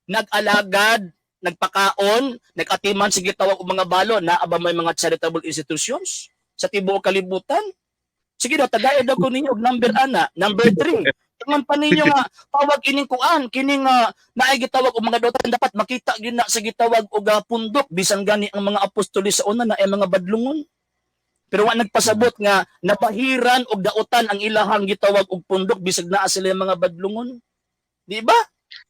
Speaker 1: nag-alagad, nagpakaon, nag-atiman sa gitawag og mga balo, naa ba may mga charitable institutions sa tibuok kalibutan? Sige daw, tagay daw ko ninyo og number ana, number three. Ingon pa ninyo nga tawag ining kuan kining naay gitawag og mga dotan, dapat makita gyud na sa gitawag og pundok, bisan gani ang mga apostoles sa una na ay mga badlungon. Pero wa nagpasabot nga nabahiran og daotan ang ilahang gitawag og pundok bisag naa sila yung mga badlungon. Di ba?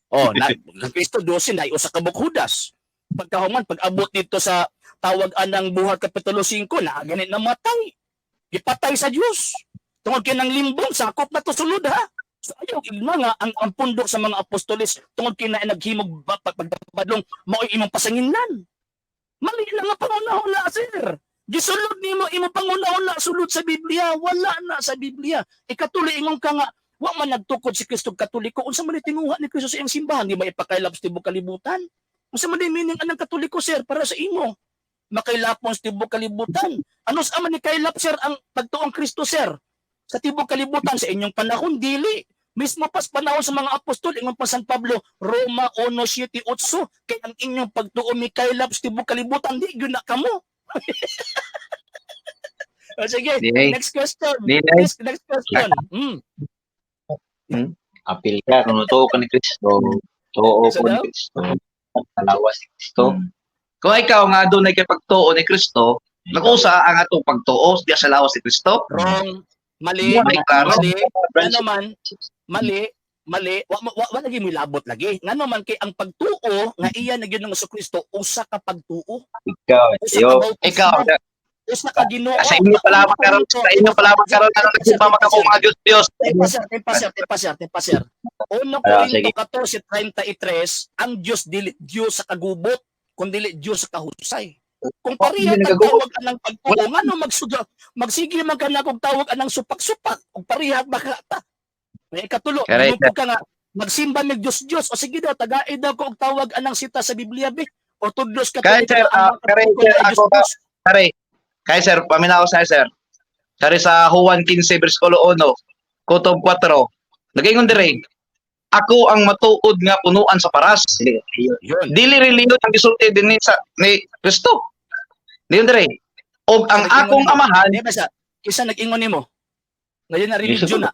Speaker 1: Oh, na ang Kristo 12 na usa ka buok Judas. Pagkahuman, pag-abot dito sa tawag anang Buhat kapitulo 5, na ganit namatay. Gipatay sa Dios. Tungod kay nang limbong sakop na to sulod, ha. So ayaw igma nga ang pundok sa mga apostoles tungod kay na naghimog pagdabadlong mao'y imong pasanginlan. Mali na nga pangunahuna, sir. Gisulod nimo imong pangunahuna sulod sa Biblia, wala na sa Biblia. Ikatuloy, ingon ka nga wa man nagtukod si Kristo og Katoliko. Unsa man ni tinguha ni Kristo sa iyang simbahan? Di ba ipakaylap sa tibuok kalibutan? Unsa man ni meaning anang Katoliko, sir, para sa imo? Makailapon sa tibuok kalibutan. Ano sa man ni kaylap, sir, ang pagtuong Kristo, sir? Sa tibuok kalibutan sa inyong panahon, dili. Mismo pas panahon sa mga apostol, ingon pa San Pablo, Roma 1:7-8, kay ang inyong pagtuo mikaylap sa tibuok kalibutan, di gyud na kamo. O, sige,
Speaker 2: Di.
Speaker 1: next question.
Speaker 2: Di.
Speaker 1: Next question.
Speaker 3: Apil ka kung tuo ka ni Kristo, tuo
Speaker 1: Isa
Speaker 3: ko ni
Speaker 1: daw?
Speaker 3: Kristo, kalawas ni Kristo.
Speaker 2: Kung ikaw nga doon ay kay pagtuo ni Kristo, nag-usa ang atong pagtuo diya sa lawas ni Kristo.
Speaker 1: Wrong. Mali.
Speaker 2: Ay klaro.
Speaker 1: Mali. Ano man, mali, mali, wa lagi mo labot lagi. Ngano man kay ang pagtuo nga iya na gyud ng Kristo, usa ka pagtuo.
Speaker 3: Ikaw,
Speaker 1: Usa
Speaker 3: yo,
Speaker 1: ka bautismo,
Speaker 2: Ikaw,
Speaker 1: usa ka Ginoo.
Speaker 2: sa inyo pa lamang karon, sa inyo pa lamang karon karon nagsimba ka ko mga Diyos Diyos.
Speaker 1: Tepa sir, tepa sir, tepa sir, tepa sir. 1
Speaker 3: Ah,
Speaker 1: Corinto
Speaker 3: sige.
Speaker 1: 14:33, ang Diyos dili Diyos sa kagubot, kundi Diyos sa kahusay. Kung pareha
Speaker 2: Hindi
Speaker 1: tag
Speaker 2: nagaguot.
Speaker 1: tawag anang pagtuo, ngano magsuga, magsige man ka na kog tawag anang supak-supak, ug pareha ba ka ta? May ikatulo,
Speaker 2: Correct.
Speaker 1: ingon ka nga magsimba mig Diyos Diyos, o sige daw, tagaid daw ko og tawag anang sita sa Biblia be. O tudlos ka
Speaker 2: Kaya, sir, kaya, sir, ako ka- Kare, kay sir, paminaw sa sir. Kare sa Juan 15 versikulo 1, kutob 4. Nagaingon dire, ako ang matuod nga punuan sa paras.
Speaker 3: Dili, iyo.
Speaker 1: Yun.
Speaker 2: Dili reliyon ang gisulti dinhi sa ni Kristo. Diyon dire. Og ang
Speaker 1: Nag-ingon
Speaker 2: akong
Speaker 1: nimo.
Speaker 2: amahan
Speaker 1: Di ba sa kisa nag-ingon nimo? Ngayon na religion na.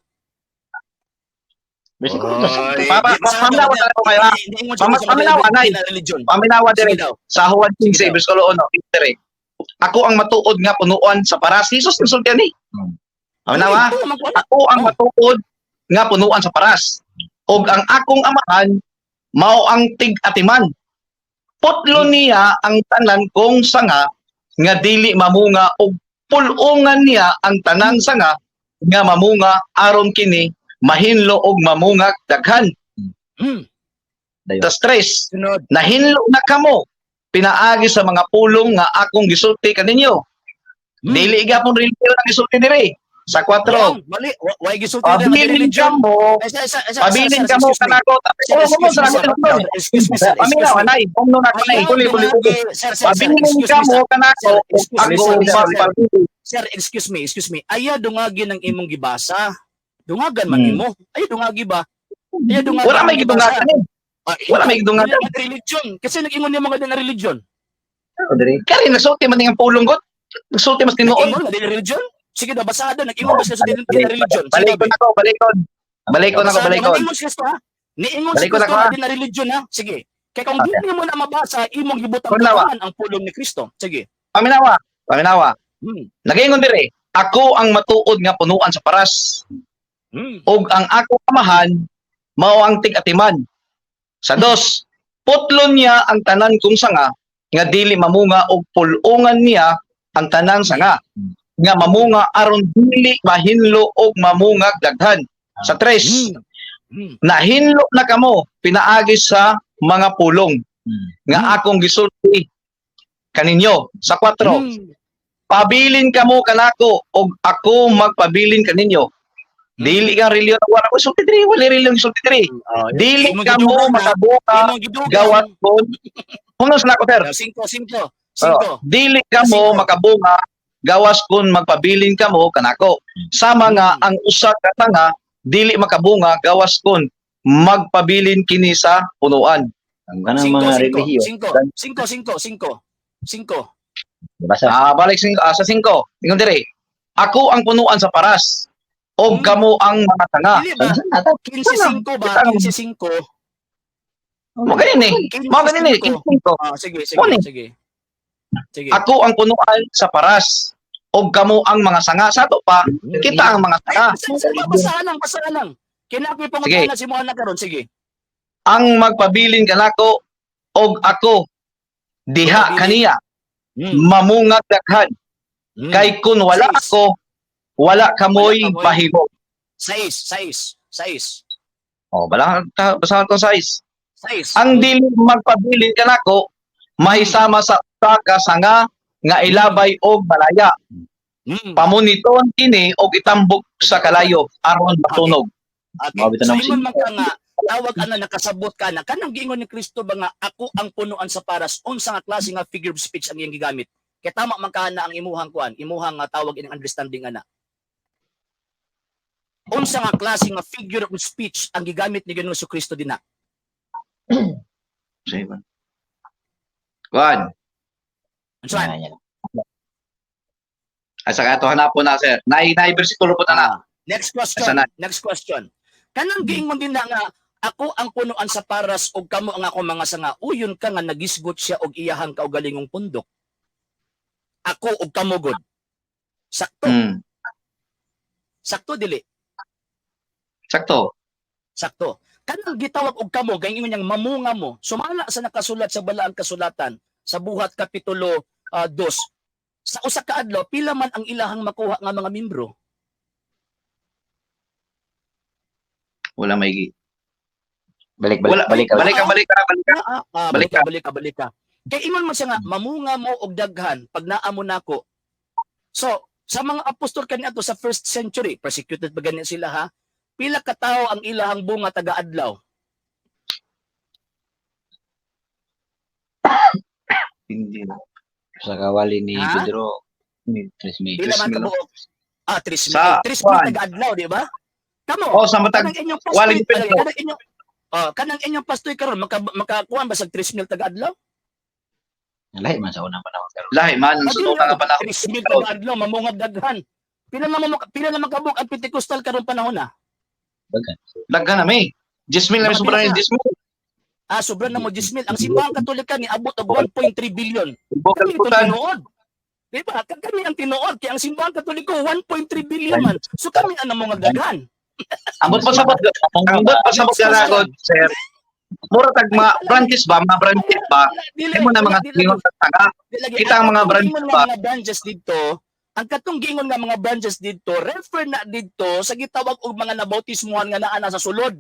Speaker 3: Versikulo dos.
Speaker 1: Oy,
Speaker 2: Papa,
Speaker 1: di ba sa-
Speaker 2: paminawa na ako kayo, ha?
Speaker 1: Hindi ingon
Speaker 2: Mama,
Speaker 1: sa
Speaker 2: paminawa,
Speaker 1: hindi
Speaker 2: nay.
Speaker 1: na religion.
Speaker 2: Paminawa
Speaker 1: Sige
Speaker 2: dire
Speaker 1: daw.
Speaker 2: sa Juan
Speaker 1: Sige
Speaker 2: 15
Speaker 1: daw.
Speaker 2: versikulo 1, dire. Ako ang matuod nga punuan sa paras. Jesus gisulti ani. Paminawa.
Speaker 1: Ito, man ko alam.
Speaker 2: Ako ang matuod nga punuan sa paras. Og ang akong amahan mao ang tig-atiman. Putlo niya ang tanan kong sanga nga dili mamunga og pulungan niya ang tanang sanga nga mamunga aron kini mahinlo og mamunga daghan. Tas tres,
Speaker 1: Sunod.
Speaker 2: nahinlo na kamo pinaagi sa mga pulong nga akong gisulti kaninyo. Dili gapon relihiyon ang gisulti diri. Sa 4,
Speaker 1: Wrong. Mali. Why gisulti na
Speaker 2: pabilin
Speaker 1: religion?
Speaker 2: ka mo,
Speaker 1: Isa, isa, isa,
Speaker 2: pabilin
Speaker 1: sir,
Speaker 2: ka mo
Speaker 1: excuse me.
Speaker 2: kanako.
Speaker 1: Sir,
Speaker 2: Oh,
Speaker 1: excuse
Speaker 2: mo
Speaker 1: me,
Speaker 2: sa
Speaker 1: sir. Excuse me, sir. Excuse
Speaker 2: Paminaw,
Speaker 1: me.
Speaker 2: anay, umno na kanay,
Speaker 1: Ayaw,
Speaker 2: huli, huli, huli.
Speaker 1: dumagi. Sir, sir, sir,
Speaker 2: Pabilin
Speaker 1: excuse
Speaker 2: ka
Speaker 1: me,
Speaker 2: mo
Speaker 1: sir.
Speaker 2: kanako,
Speaker 1: Sir, excuse me,
Speaker 2: ako
Speaker 1: sir, sir, sir.
Speaker 2: pabilin.
Speaker 1: Sir, excuse me, excuse me. Ayaw dungagi ng imong gibasa. Dungagan man imo. Ayaw dungagi ba? Ayaw dungagan
Speaker 2: Wala may
Speaker 1: ang gibasa.
Speaker 2: gidungagan eh.
Speaker 1: Ah,
Speaker 2: Wala may gidungagan.
Speaker 1: Wala may religion. Kasi nag-ingon niya mga na religion.
Speaker 3: Dili.
Speaker 2: Kari nagsulti man ang pulong god. Nagsulti mas tinuod.
Speaker 1: Nag-ingon nga dili religion? Sige daw, basada. Nag-ingon ba siya sa dili na religion? Sige
Speaker 2: Balikon
Speaker 1: daw,
Speaker 2: ako, balikon. Balikon ako,
Speaker 1: basada.
Speaker 2: balikon.
Speaker 1: Nag-ingon siya ha? Niingon si
Speaker 2: Balikon
Speaker 1: Kristo
Speaker 2: ako, ha?
Speaker 1: nga dili na religion, ha? Sige. Kaya kung dili mo na mabasa, imong gibutang
Speaker 2: Kunawa.
Speaker 1: ang pulong ni Kristo. Sige.
Speaker 2: Paminawa, paminawa. Nagaingon dire, ako ang matuod nga punuan sa paras. Ug ang akong amahan mao ang tig-atiman. Sa dos, putlon niya ang tanan kong sanga nga dili mamunga og pulungan niya ang tanan sanga nga mamunga aron dili mahinlo og mamunga daghan. Sa tres, nahinlo na kamo pinaagi sa mga pulong. Nga akong gisulti kaninyo. Sa 4, pabilin kamo kanako og ako magpabilin kaninyo. Dili kang reliyon, wala ko sulti diri, wala reliyon sulti diri.
Speaker 1: Oh,
Speaker 2: Dili
Speaker 1: imong
Speaker 2: kamo
Speaker 1: gidugang, ha?
Speaker 2: makabuka
Speaker 1: Imong gidugang.
Speaker 2: gawat kon. Hunos na ko, sir.
Speaker 1: Singko, singko.
Speaker 2: Oh,
Speaker 1: Singko.
Speaker 2: dili kamo
Speaker 1: Singko.
Speaker 2: makabunga gawas kun magpabilin kamo kanako. Sama nga ang usa ka tanga dili makabunga gawas kun magpabilin kini sa punuan.
Speaker 3: Ang kanang
Speaker 1: Singko,
Speaker 3: mga
Speaker 1: singko.
Speaker 3: relihiyon.
Speaker 1: Singko, singko, singko, singko. Singko.
Speaker 3: Basa.
Speaker 2: Balik sa singko. Ingon diri. Ako ang punuan sa paras og kamo ang mga tanga.
Speaker 1: Dili ba?
Speaker 3: Saan nata?
Speaker 1: 15-5 ba? 15-5.
Speaker 2: Mo ganin eh. Mo ganin eh.
Speaker 1: 15-5.
Speaker 2: Singko.
Speaker 1: Ah, sige, sige,
Speaker 2: Mo ni.
Speaker 1: sige. Sige.
Speaker 2: Ako ang punuan sa paras og kamo ang mga sanga. Sa ato pa, kita ang mga sanga.
Speaker 1: Ay, sige, basahan lang, basahan lang. Kinakoy
Speaker 2: Sige.
Speaker 1: pangutana si Moana karon, sige.
Speaker 2: Ang magpabilin kanako og ako diha
Speaker 1: Magpabilin.
Speaker 2: kaniya mamungag daghan kay kun wala
Speaker 1: Sais.
Speaker 2: ako, wala kamoy
Speaker 1: Wala kamoy.
Speaker 2: mahimo.
Speaker 1: Sais, sais, sais.
Speaker 2: Oh, bala ta basa tong size.
Speaker 1: Sais.
Speaker 2: Ang dili magpabilin kanako mahisama sa usa ka sanga nga ilabay og balaya. Pamuniton kini og itambok sa kalayo aron matunog.
Speaker 1: Okay.
Speaker 3: Mabito
Speaker 1: So
Speaker 3: ng
Speaker 1: ingon man ka nga tawag ana, nakasabot ka na kanang giingon ni Kristo ba nga ako ang punuan sa paras, unsa nga klase nga figure of speech ang iyang gigamit? Kay tama man ka na ang imuhang kuan, imuhang nga tawag ining understanding ana. Unsa nga klase nga figure of speech ang gigamit ni Ginoong Kristo dinha?
Speaker 2: Kuan,
Speaker 1: Unsa?
Speaker 3: Yan, yan.
Speaker 2: asa ka to hanapon na, sir. Nay bersikulo po ta na.
Speaker 1: Ah, next question.
Speaker 2: Asa na?
Speaker 1: Next question. Kanang giingon din na nga ako ang punuan sa paras ug kamo ang akong mga sanga. Uyon ka nga nagisgot siya og iyahang kaugalingong pundok. Ako ug kamo god. Sakto. Sakto dili.
Speaker 2: Sakto.
Speaker 1: Sakto. Kanang gitawag og kamo gaingon niyang mamunga mo. Sumala sa nakasulat sa balaang kasulatan sa Buhat kapitulo 2. Sa usa ka adlaw pila man ang ilahang makuha nga mga membro?
Speaker 2: Wala may
Speaker 3: Balik, balik,
Speaker 2: Wala,
Speaker 3: balik, balik.
Speaker 2: Balik ka, balik ka, balik ka.
Speaker 1: Balik
Speaker 2: Balik
Speaker 1: ka, balik ka, balik ka. Kay ingon man siya nga, mamunga mo og daghan pag naa mo nako. So, sa mga apostol kaniadto sa first century, persecuted pa gani sila ha. Pila ka tawo ang ilahang bunga taga-adlaw?
Speaker 2: Hindi na.
Speaker 3: Sa kawali ni
Speaker 1: Ha?
Speaker 3: Pedro, tres mil.
Speaker 1: Pila man
Speaker 2: 3,000.
Speaker 1: kabuok? Ah, 3,000.
Speaker 2: Sa
Speaker 1: 3,000
Speaker 2: kuwan.
Speaker 1: taga-adlaw, di ba? Kamo.
Speaker 2: Oh, sa matag
Speaker 1: Kanang inyong
Speaker 2: wali
Speaker 1: pastoy,
Speaker 2: ni Pedro.
Speaker 1: kanang inyong pastoy karon makakuan ba sa 3,000 taga-adlaw?
Speaker 3: Lahi man sa unang panahon karon.
Speaker 2: Lahi man sa
Speaker 1: Adili,
Speaker 2: tuka nga panahon.
Speaker 1: 3,000 taga-adlaw mamungag daghan. Pila naman kabuok ang Pentecostal karon panahon na?
Speaker 3: Bagan.
Speaker 2: Daghan na may. 10,000 na may
Speaker 1: Mga
Speaker 2: sobra
Speaker 1: pila
Speaker 2: ni 10,000.
Speaker 1: Ah, sobra na mo 10,000. Ang simbahang Katolika ni abot og 1.3 billion.
Speaker 2: Bukal
Speaker 1: Kami ito
Speaker 2: putan.
Speaker 1: tinuod. Di ba? Kami ang tinuod. Kaya ang simbahang Katoliko 1.3 billion man. So kami ang namong daghan.
Speaker 2: Ambot pa sabot. Ambot pa sabot ka na, sir. Mura tag mga branches ba, mga branches ba?
Speaker 1: Dili,
Speaker 2: Imo na mga
Speaker 1: dili,
Speaker 2: lingon sa tanga.
Speaker 1: dili,
Speaker 2: Kita ang mga
Speaker 1: katong
Speaker 2: branches
Speaker 1: giingon
Speaker 2: ba?
Speaker 1: nga mga branches dito, ang katong giingon nga mga branches dito, refer na dito sa gitawag og mga nabautismuhan nga naa na sa sulod.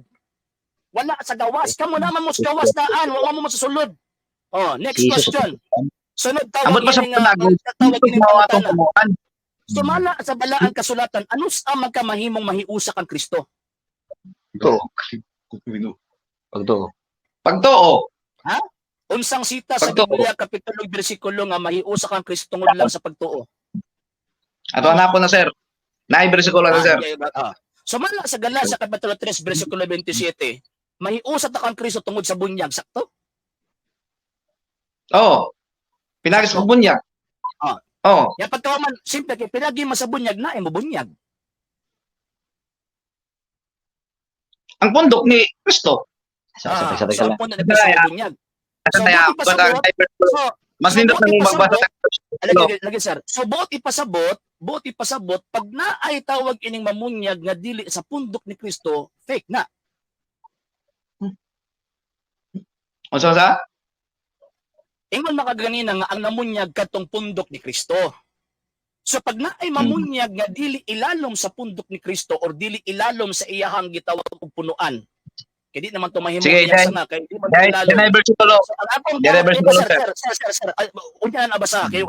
Speaker 1: Wala sa gawas. Kamo naman mo sa gawas naan, wala mo sa sulod. Oh, next
Speaker 3: Jesus.
Speaker 1: question. Sunod tawag
Speaker 2: Ambot pa sa
Speaker 1: ini nga
Speaker 2: panagod.
Speaker 1: tawag ini
Speaker 2: Mao atong
Speaker 1: pangutana.
Speaker 2: punuan.
Speaker 1: Sumala sa balaang kasulatan, ano sa magkamahimong mahiusak ang Kristo?
Speaker 2: To.
Speaker 3: Pagtuo.
Speaker 2: Pagtuo.
Speaker 1: Unsang sita sa
Speaker 2: Pagtuo.
Speaker 1: Biblia kapitulo ug bersikulo nga mahiusak ang Kristo tungod lang sa pagtuo?
Speaker 2: Ato hanapon na, sir. Naay bersikulo na, sir.
Speaker 1: Sumala sa Galatia kapitulo 3 bersikulo 27, mahiusap na kang Kristo tungod sa bunyag, sakto?
Speaker 2: Oh. Pinagis mo bunyag.
Speaker 1: Ah.
Speaker 2: Oh.
Speaker 1: Ya pagkawaman, simple kay pinagi man sa bunyag na mo bunyag.
Speaker 2: Ang pundok ni Kristo.
Speaker 3: Sa sa sa
Speaker 1: So
Speaker 3: sa
Speaker 1: ang puno ni Kristo
Speaker 2: Kaya-
Speaker 1: mo bunyag.
Speaker 2: Asa
Speaker 1: So,
Speaker 2: tayo,
Speaker 1: buti pa sa
Speaker 2: basta-
Speaker 1: So,
Speaker 2: Mas
Speaker 1: so,
Speaker 2: nindot
Speaker 1: buti
Speaker 2: na mong
Speaker 1: pa sa
Speaker 2: magbasa.
Speaker 1: Lagi, lagi sir. So buot ipasabot, buot ipasabot pag naay tawag ining mamunyag nga dili sa pundok ni Kristo, fake na.
Speaker 2: Unsa sa?
Speaker 1: Ingon makaganina nga ang namunyag kadtong pundok ni Kristo. So pag naay mamunyag nga dili ilalom sa pundok ni Kristo or dili ilalom sa iyahang gitawag og punuan. Kay di naman to mahimo
Speaker 2: Sige,
Speaker 1: iyang sanga kay di man to
Speaker 2: Dahil
Speaker 1: ilalom.
Speaker 2: dahil versikulo.
Speaker 1: So, ang akong
Speaker 2: Dahil
Speaker 1: tawag, di ba,
Speaker 2: versikulo,
Speaker 1: sir,
Speaker 2: sir.
Speaker 1: sir, sir, sir, sir, ay, unya na basa kay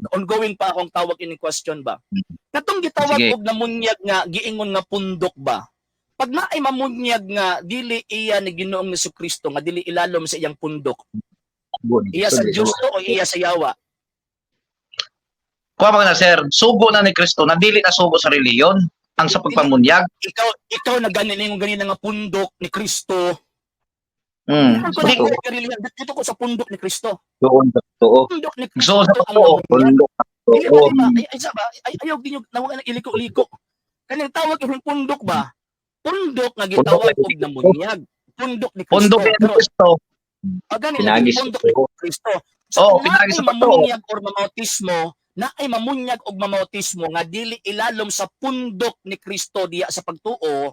Speaker 1: ongoing pa akong tawag ining question ba. Katong gitawag
Speaker 2: Sige.
Speaker 1: og namunyag nga giingon nga pundok ba? Pag naay mamunyag nga dili iya ni Ginoong Kristo nga dili ilalom sa iyang pundok, iya sa Dios to o iya sa yawa?
Speaker 2: Kuha mo na, sir, sugo na ni Kristo na dili na sugo sa reliyon ang sa pagpamunyag.
Speaker 1: Ikaw na ganin ingon ganina nga pundok ni Kristo. Ako
Speaker 2: Di,
Speaker 1: na relihiyon dito ko sa pundok ni Kristo.
Speaker 3: Doon sa totoo.
Speaker 1: Pundok ni Kristo
Speaker 2: Gusto sa
Speaker 1: ang
Speaker 2: totoo.
Speaker 1: namunyag.
Speaker 3: Pundok sa
Speaker 1: Dili ba,
Speaker 3: totoo.
Speaker 1: di ba? Ay, ay, sa ba? Ay, ayaw din yung nawag na iliko-liko. Kaning tawag yung pundok ba? Pundok nga gitawag
Speaker 3: Pundok
Speaker 1: og namunyag. Pundok ni Kristo.
Speaker 2: Pundok ni
Speaker 1: Pero,
Speaker 2: Kristo.
Speaker 1: ah, gani,
Speaker 3: Pinagi sa
Speaker 1: pundok ni
Speaker 3: totoo.
Speaker 1: Kristo. So,
Speaker 2: Oo,
Speaker 1: kung
Speaker 2: pinagi
Speaker 1: naay
Speaker 2: sa pagtuo.
Speaker 1: mamunyag or mamautismo, naay mamunyag og mamautismo nga dili ilalom sa pundok ni Kristo diya sa pagtuo,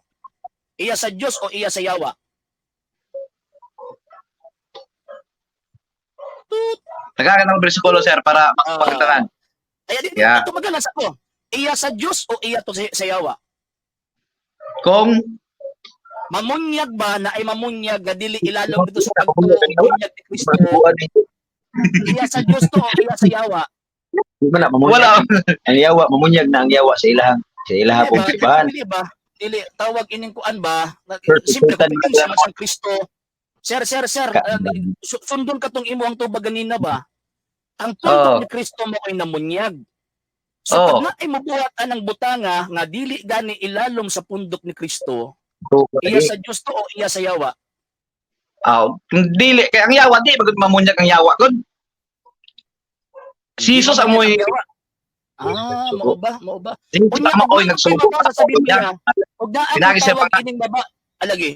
Speaker 1: iya sa Dios o iya sa yawa? Tut.
Speaker 2: Nagkakan ng versikulo, sir, para mapagtanan.
Speaker 1: Ay, di,
Speaker 2: Yeah.
Speaker 1: ito magalas ako. Iya sa Dios o iya to sa yawa?
Speaker 2: Kung
Speaker 1: Mamunyag ba na ay mamunyag nga dili ilalom dito sa pagtuo og bunyag ni Kristo? Iya sa Dios to o iya sa yawa?
Speaker 3: Di ba na mamunyag?
Speaker 2: Wala.
Speaker 3: Ang yawa, mamunyag na ang yawa sa ilahang sa ilaha
Speaker 1: Di
Speaker 3: pong
Speaker 1: ba?
Speaker 3: simbahan.
Speaker 1: Dili ba? Dili tawag ining kuan ba?
Speaker 3: Sir,
Speaker 1: Simple
Speaker 3: sultan
Speaker 1: kung
Speaker 3: na
Speaker 1: sa sang Kristo. Sir, sir, sir, sundon ka tong imo ang tubag ganina ba? Ang pundok
Speaker 2: Oo.
Speaker 1: ni Kristo mo ay namunyag. So
Speaker 2: Oo.
Speaker 1: pag naay mobuhat anang butanga nga dili gani ilalom sa pundok ni Kristo, iya sa Dios to o iya sa yawa?
Speaker 2: Ah, kung dili kay ang yawa di magud mamunyag ang yawa gud. Si Jesus
Speaker 1: Di
Speaker 2: amoy
Speaker 1: mamunyag ang yawa. Ah, mao ba? Mao ba?
Speaker 2: si Jesus
Speaker 1: Unya,
Speaker 2: ang amoy
Speaker 1: ug
Speaker 2: nagsugo.
Speaker 1: mabasa sa Biblia, ug naa ako'y
Speaker 2: Pinagi siya
Speaker 1: tawag ining baba, alagi.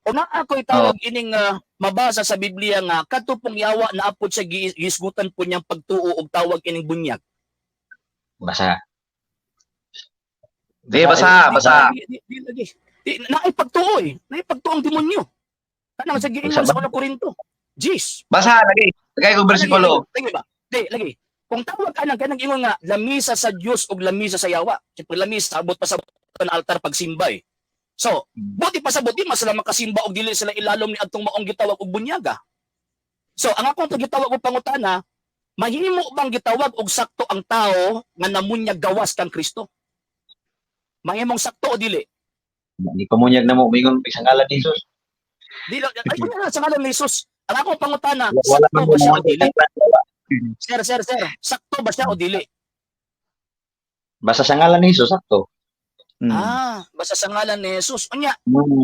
Speaker 1: Ug naa ako'y tawag ining mabasa sa Biblia nga kadto pong yawa na apod sa gisgutan po niyang pagtuo og tawag ining bunyag.
Speaker 3: Basa.
Speaker 2: Di basa, basa.
Speaker 1: Di, lagi. Di, naay pagtuo eh. Naay pagtuo ang demonyo. Kanang sa giingon
Speaker 3: Basa
Speaker 1: sa unang Korinto. Jeez.
Speaker 2: Basa lagi. Lagay ko versikulo.
Speaker 1: Lagi, lagi ba? Di, lagi. Kung tawag ka nang kanang ingon nga lamisa sa Dios ug lamisa sa yawa. Siyempre lamisa abot pa sa altar pagsimba eh. So, buti pa sa buti mas sila makasimba og dili sila ilalom ni adtong maong gitawag og bunyaga. So, ang akong gitawag og pangutana, mahimo bang gitawag og sakto ang tao nga namunyag gawas kang Kristo? Mahimong sakto o dili?
Speaker 3: Di pamunyag na mo mingon sa ngalan ni Jesus.
Speaker 1: Dili ay wala na sa ngalan ni Jesus. Ang akong pangutana,
Speaker 3: Wala
Speaker 1: sakto
Speaker 3: man
Speaker 1: ba siya o
Speaker 3: mo
Speaker 1: dili? Sir, sir, sir, sakto ba siya o dili?
Speaker 3: Basta sa ngalan ni Jesus sakto.
Speaker 1: Ah, basta sa ngalan ni Jesus. Unya,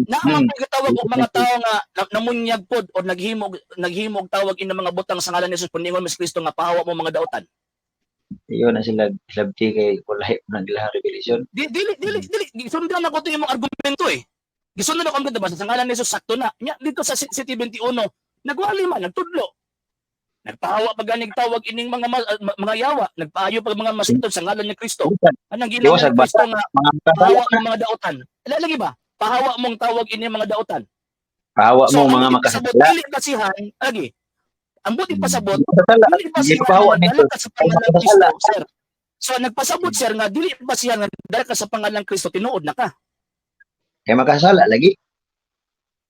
Speaker 1: naman gitawag og mga tao nga namunyag pod o naghimog tawag in mga butang sa ngalan ni Jesus, puningon mas Kristo nga pahawa mo mga dautan.
Speaker 3: Iyo na sila slabti kay wala na nila revelation.
Speaker 1: Di dili dili dili gisundan ako to imong argumento eh. Gisundan ako ang basta sa ngalan ni Jesus sakto na. Nya dito sa City 21, nagwali man nagtudlo. Nagpahawa pa ganig tawag ining mga mga yawa, nagpaayo pa mga masintod sa ngalan ni Kristo. Anang gilangan
Speaker 3: Iwas
Speaker 1: ni Kristo nga
Speaker 3: Mga
Speaker 1: pahawa mo mga dautan. Lagi ba? Pahawa mong tawag ining mga dautan.
Speaker 3: Pahawa mo
Speaker 1: ang
Speaker 3: mga
Speaker 1: buti pasabot,
Speaker 3: makasala.
Speaker 1: dili basihan, lagi. Ang buti pasabot,
Speaker 3: Makasala.
Speaker 1: dili basihan
Speaker 3: pahawa
Speaker 1: nga
Speaker 3: nito.
Speaker 1: nagdala ka sa pangalan
Speaker 3: Makasala.
Speaker 1: Kristo, sir. So nagpasabot sir nga dili basihan nga nagdala ka sa pangalan Kristo, tinuod na ka.
Speaker 3: Kay makasala lagi.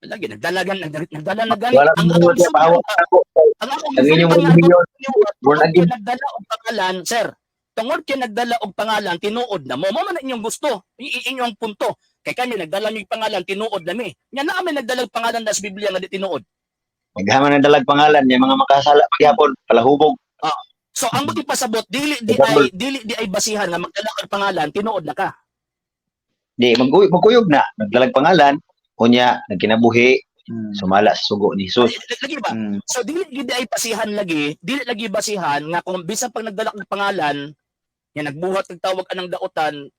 Speaker 1: Lagi nagdalagan nagdala na gani.
Speaker 3: Wala
Speaker 1: Ang
Speaker 3: mo
Speaker 1: akong
Speaker 3: siya pahawa ako.
Speaker 1: Ang akong
Speaker 3: Ang inyong
Speaker 1: gisultan nga
Speaker 3: relihiyon,
Speaker 1: tungod
Speaker 3: born
Speaker 1: kay
Speaker 3: again.
Speaker 1: nagdala og pangalan, sir. Tungod kay nagdala og pangalan, tinuod na mo. Mo man na inyong gusto. Inyong punto. Kay kami nagdala mig pangalan, tinuod na mi. Nya na kami nagdala og pangalan na sa Biblia nga di tinuod.
Speaker 3: Naghaman ang dalag pangalan niya mga makasala pagyapon palahubog.
Speaker 1: So ang buti pasabot dili di
Speaker 3: Example.
Speaker 1: ay dili di ay basihan nga magdala kag pangalan, tinuod na ka.
Speaker 3: Di magkuyog na nagdalag pangalan unya nagkinabuhi sumala sa sugo ni Jesus.
Speaker 1: Lagi ba? So dili gid ay basihan lagi, dili lagi basihan nga kung bisan pag nagdala kag pangalan, nga nagbuhat kag tawag anang dautan,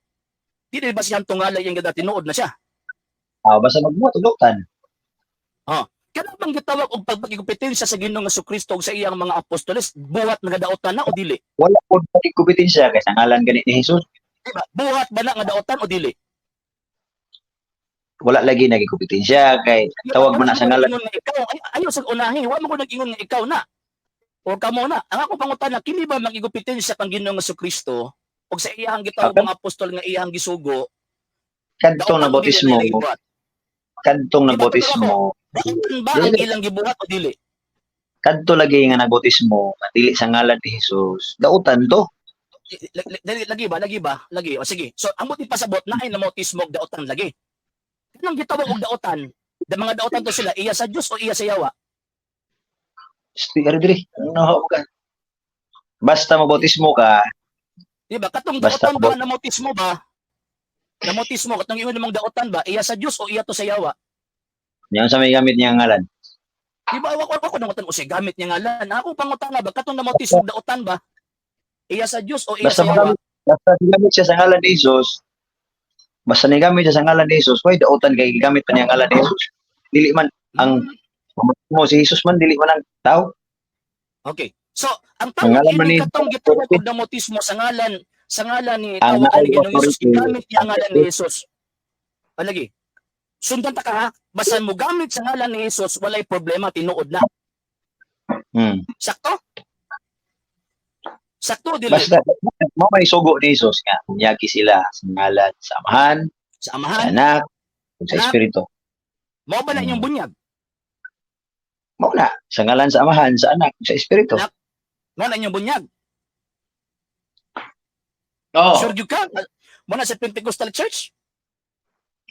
Speaker 1: dili basihan tungala yang gada tinuod na siya.
Speaker 3: Ah, basta magbuhat og dautan.
Speaker 1: Kana bang gitawag og pagpakikompetensya sa Ginoong Kristo ug sa iyang mga apostoles, buhat nga dautan na o dili?
Speaker 3: Wala pod kompetensya kay sa ngalan gani ni Jesus.
Speaker 1: Di ba? Buhat ba na nga dautan o dili?
Speaker 3: Wala lagi nagikompetensya kay tawag mo na sa ngalan.
Speaker 1: Ingon nga ikaw, ay, ayaw sa unahi, wa man ko nag-ingon nga ikaw na. O kamo na. Ang ako pangutana, kini ba magikompetensya kang Ginoong Kristo ug sa iyang gitawag
Speaker 3: Okay.
Speaker 1: mga apostol nga iyang gisugo,
Speaker 3: Kadto
Speaker 1: dautan
Speaker 3: na
Speaker 1: o dili
Speaker 3: bautismo,
Speaker 1: na gibuhat?
Speaker 3: Kadtong
Speaker 1: Di ba,
Speaker 3: nagbautismo,
Speaker 1: Dautan ba ang
Speaker 3: Dili.
Speaker 1: Ilang gibuhat o dili?
Speaker 3: Kadto lagi nga nagbautismo, nga dili sa ngalan ni Jesus, dautan to.
Speaker 1: Dili, lagi ba? Lagi ba? Lagi. O sige. So, ang buti pasabot na ay namautismo og dautan lagi. Kanang gitawag og dautan, da mga dautan to sila, iya sa Dios o iya sa yawa?
Speaker 3: Ari diri, ano ka? Basta mabautismo ka,
Speaker 1: Di ba? Katong
Speaker 3: Basta
Speaker 1: dautan ba, namautismo ba? Namautismo, katong ingon namang dautan ba, iya sa Dios o iya to sa yawa?
Speaker 3: Niya sa may gamit niya ang ngalan.
Speaker 1: Di ba, ako nangutan o siya gamit niya ngalan. Ako pangutana ba, katong namautismo og dautan ba? Iya sa Dios o iya
Speaker 3: Basta
Speaker 1: sa yawa?
Speaker 3: magamit, basta gigamit siya sa ngalan ni Jesus, basta nigamit siya sa ngalan ni Jesus, why dautan kay gigamit pa niya ang ngalan ni Jesus? Dili man ang mo si Jesus man, dili man ang tao.
Speaker 1: Okay. So, ang
Speaker 3: Ang
Speaker 1: tawag
Speaker 3: ngalan man
Speaker 1: ini
Speaker 3: ni
Speaker 1: katong gitawag og namautismo sa ngalan ni
Speaker 3: Ang
Speaker 1: tawag ani
Speaker 3: naay
Speaker 1: Ginoong Jesus,
Speaker 3: authority.
Speaker 1: gigamit niya ang ngalan ni Jesus. Palagi. Sundan ta ka ha. Basta mo gamit sa ngalan ni Jesus, walay problema, tinuod na. Sakto? Sakto dili?
Speaker 3: Basta mo may sugo ni Jesus nga bunyagi sila sa ngalan sa Amahan,
Speaker 1: Sa
Speaker 3: sa
Speaker 1: Amahan,
Speaker 3: Anak, ug sa
Speaker 1: Anak.
Speaker 3: Espiritu.
Speaker 1: Mao ba na inyong bunyag?
Speaker 3: Mao na sa ngalan sa Amahan, sa Anak, ug sa Espiritu.
Speaker 1: Anak. Mao na inyong bunyag.
Speaker 2: Oo.
Speaker 1: Sure gyud ka? Mao na sa Pentecostal Church?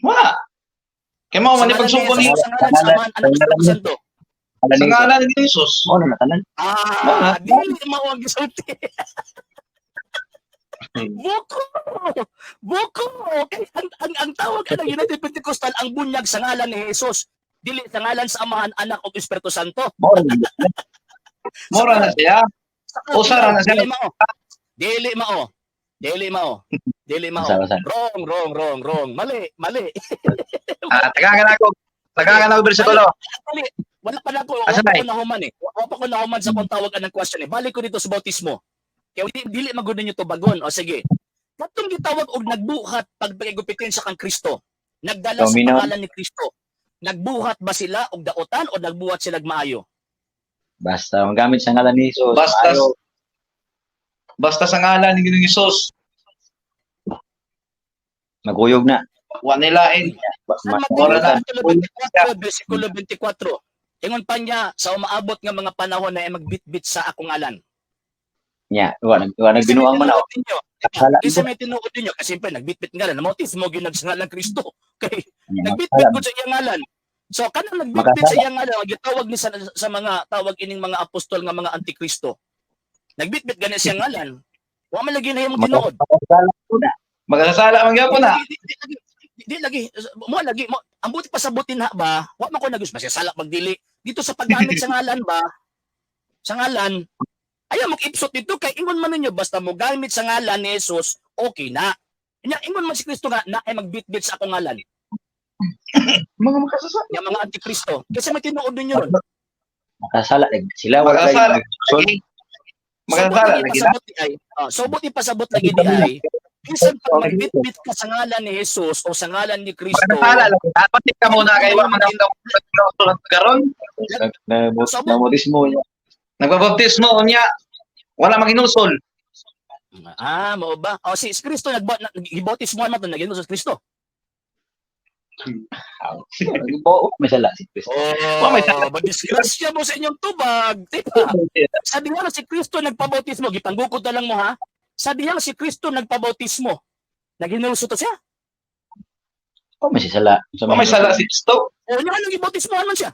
Speaker 2: Wala. Kay mao man
Speaker 1: Sa
Speaker 2: ni
Speaker 1: ngalan ni
Speaker 2: pagsugo ni
Speaker 1: Jesus, sa ngalan sa Amahan, Anak, Espiritu Santo.
Speaker 3: Ngalan
Speaker 2: sa
Speaker 3: ni Jesus.
Speaker 2: ngalan ni Jesus.
Speaker 3: Mao na tanan.
Speaker 1: Ah, dili mao ang gisulti. Buko! Buko! Kay ang tawag ng United Pentecostal ang bunyag sa ngalan ni Jesus. Dili sa ngalan sa Amahan, Anak ug Espiritu Santo.
Speaker 3: Mao na.
Speaker 2: Mura na siya. Usa ra na siya.
Speaker 1: Dili mao. Dili mao. Dili mao. Dili mao.
Speaker 3: Sa sa.
Speaker 1: Wrong, wrong, wrong, wrong. Mali, mali.
Speaker 2: Ah, tagangan ako. Tagangan ako bersikulo.
Speaker 1: Mali. Wala pa na ako, wala
Speaker 2: Asa
Speaker 1: pa
Speaker 2: na
Speaker 1: ko nahuman eh. Wala pa ko nahuman sa kung tawag anang question eh. Balik ko dito sa bautismo. Kaya dili magud ninyo tubagon. O sige. Katong gitawag og nagbuhat pagpakigupitin sa kang Kristo. Nagdala sa
Speaker 3: Domino.
Speaker 1: pangalan ni Kristo. Nagbuhat ba sila og dautan o nagbuhat sila og maayo?
Speaker 3: Basta magamit sa ngalan ni Jesus.
Speaker 2: Basta
Speaker 3: Maayo.
Speaker 2: Basta sa ngalan ni Ginoong Jesus,
Speaker 3: Maguyog na.
Speaker 2: wa nilain.
Speaker 1: San Mateo
Speaker 2: Ora na.
Speaker 1: Kapitulo 24, versikulo 24. Ingon pa niya sa umaabot nga mga panahon na ay magbitbit sa akong ngalan.
Speaker 3: Nya, wa nagbinuang man ako. Akala
Speaker 1: Isa may tinuod ninyo kasi siyempre nagbitbit nga lang. Namautismo gyud sa ngalan Kristo. Kay
Speaker 3: Nya,
Speaker 1: nagbitbit gud sa iyang ngalan. So kanang nagbitbit sa
Speaker 3: Makasala.
Speaker 1: iyang ngalan, gitawag ni sa mga tawag ining mga apostol nga mga antikristo. Nagbitbit gani siyang ngalan. Wa man lagi na imong tinuod.
Speaker 3: Makasala ko na.
Speaker 2: Magkasala man gyapon na.
Speaker 1: Di, di, lagi, di lagi mo lagi mo ang buti pa sabutin ha ba, wa man ko nagus masasala magdili dito sa paggamit sa ngalan ba, sa ngalan ayaw mo ipsot dito kay ingon man ninyo basta mo gamit sa ngalan ni Jesus, okay na. Nya ingon man si Kristo nga na ay magbitbit sa akong ngalan
Speaker 2: Mga makasasala.
Speaker 1: nga mga antikristo kasi may tinuod ninyo ron.
Speaker 3: Makasala lagi sila, wala
Speaker 2: Makasala.
Speaker 3: lagi. So,
Speaker 2: Magkasala lagi na.
Speaker 1: Pasabot di ay, sobot ipasabot lagi di ay bisan pag magbitbit ka sa ngalan ni Jesus o sa ngalan ni Kristo.
Speaker 2: Magkasala lagi. Dapat ka muna kay wa man ang karon.
Speaker 3: Namautismo niya.
Speaker 2: Nagbabaptismo unya. Wala maginusol.
Speaker 1: Ah, mao ba? O si Kristo nagbo gibautismo man to, naging sa Kristo.
Speaker 3: Bo, may sala si Kristo.
Speaker 1: Oh,
Speaker 2: may sala.
Speaker 1: Madisgrasya mo sa inyong tubag, di ba? Sabi nga si Kristo nagpabautismo, gipanggukod na lang mo ha. Sabi nga si Kristo nagpabautismo. Naginulso to siya.
Speaker 3: Oh, may sala.
Speaker 2: Wa may sala si Kristo.
Speaker 1: O nya anong gibautismohan man siya?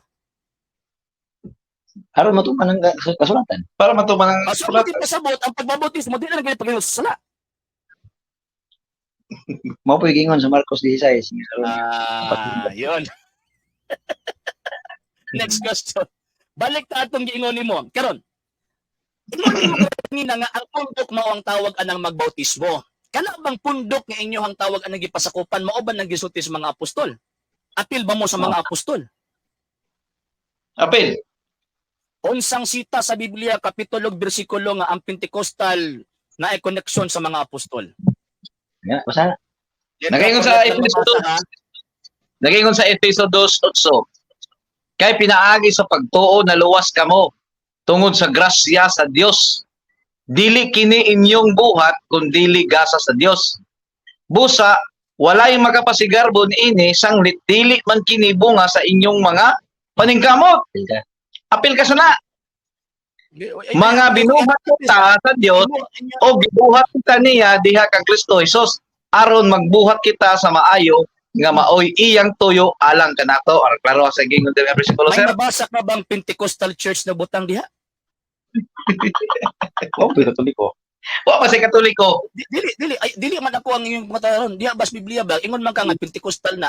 Speaker 3: Aron matuman ang kasulatan.
Speaker 2: Para matuman ang
Speaker 1: Ah, so buti pasabot ang pagbabautismo di na lang pag sa sala.
Speaker 3: Mao po giingon sa Marcos 16. Aron
Speaker 1: Ah, yun. Next question. Balik ta atong giingon nimo. Karon. Ingon nimo kanina nga ang pundok mao ang tawag anang magbautismo. Kana bang pundok nga inyohang tawag anang gipasakupan mao ba nang gisulti sa mga apostol? Apil ba mo sa mga apostol?
Speaker 2: Apil.
Speaker 1: Unsang sita sa Biblia kapitulo ug bersikulo nga ang Pentecostal na ay koneksyon sa mga apostol?
Speaker 3: Nga, basta
Speaker 2: Nagaingon sa Efeso 2. Nagaingon sa Efeso 2:8. Kay pinaagi sa pagtuo na luwas kamo tungod sa grasya sa Dios. Dili kini inyong buhat kun dili gasa sa Dios. Busa Walay makapasigarbo niini sanglit dili man kini bunga sa inyong mga paningkamot.
Speaker 3: Apil ka.
Speaker 2: Apil ka sana. Mga binuhat kita sa Dios o gibuhat kita niya diha kang Kristo Jesus aron magbuhat kita sa maayo nga maoy iyang tuyo alang kanato. Ar klaro sa gingon diri nga bersikulo,
Speaker 1: May
Speaker 2: sir.
Speaker 1: nabasa ka bang Pentecostal Church na butang diha?
Speaker 3: Oh, Katoliko.
Speaker 2: Wa pa sa Katoliko.
Speaker 1: Dili dili ay, dili man ako ang inyong mga. Diha bas Biblia ba? Ingon man ka nga Pentecostal na.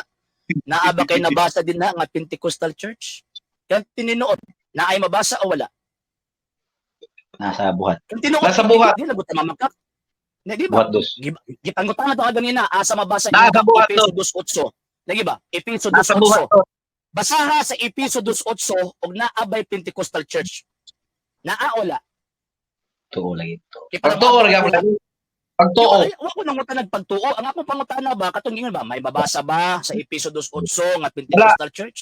Speaker 1: Naa ba kay nabasa din na nga Pentecostal Church? Kan tinuod na ay mabasa o wala?
Speaker 3: Nasa Buhat.
Speaker 1: Kan tinuod
Speaker 2: Nasa Buhat.
Speaker 1: Di lagot mamakak. Na di ba?
Speaker 3: Buhat 2.
Speaker 1: Gipangutana to ganina asa mabasa
Speaker 2: Nasa
Speaker 1: ingon
Speaker 2: Buhat.
Speaker 1: Efeso 2:8. Lagi ba? Efeso
Speaker 2: Nasa buhat
Speaker 1: 2:8.
Speaker 2: to.
Speaker 1: Basaha sa Efeso 2:8 og naa bay Pentecostal Church? Naa wala?
Speaker 3: Tuo lagi. Tuo.
Speaker 1: Kay para
Speaker 2: Pagtuo ra gyapon lagi. Pagtuo.
Speaker 1: Wa ko nangutana nagpagtuo. Ang akong pangutana ba katong ingon ba may mabasa ba sa Efeso 2:8 nga Pentecostal Church?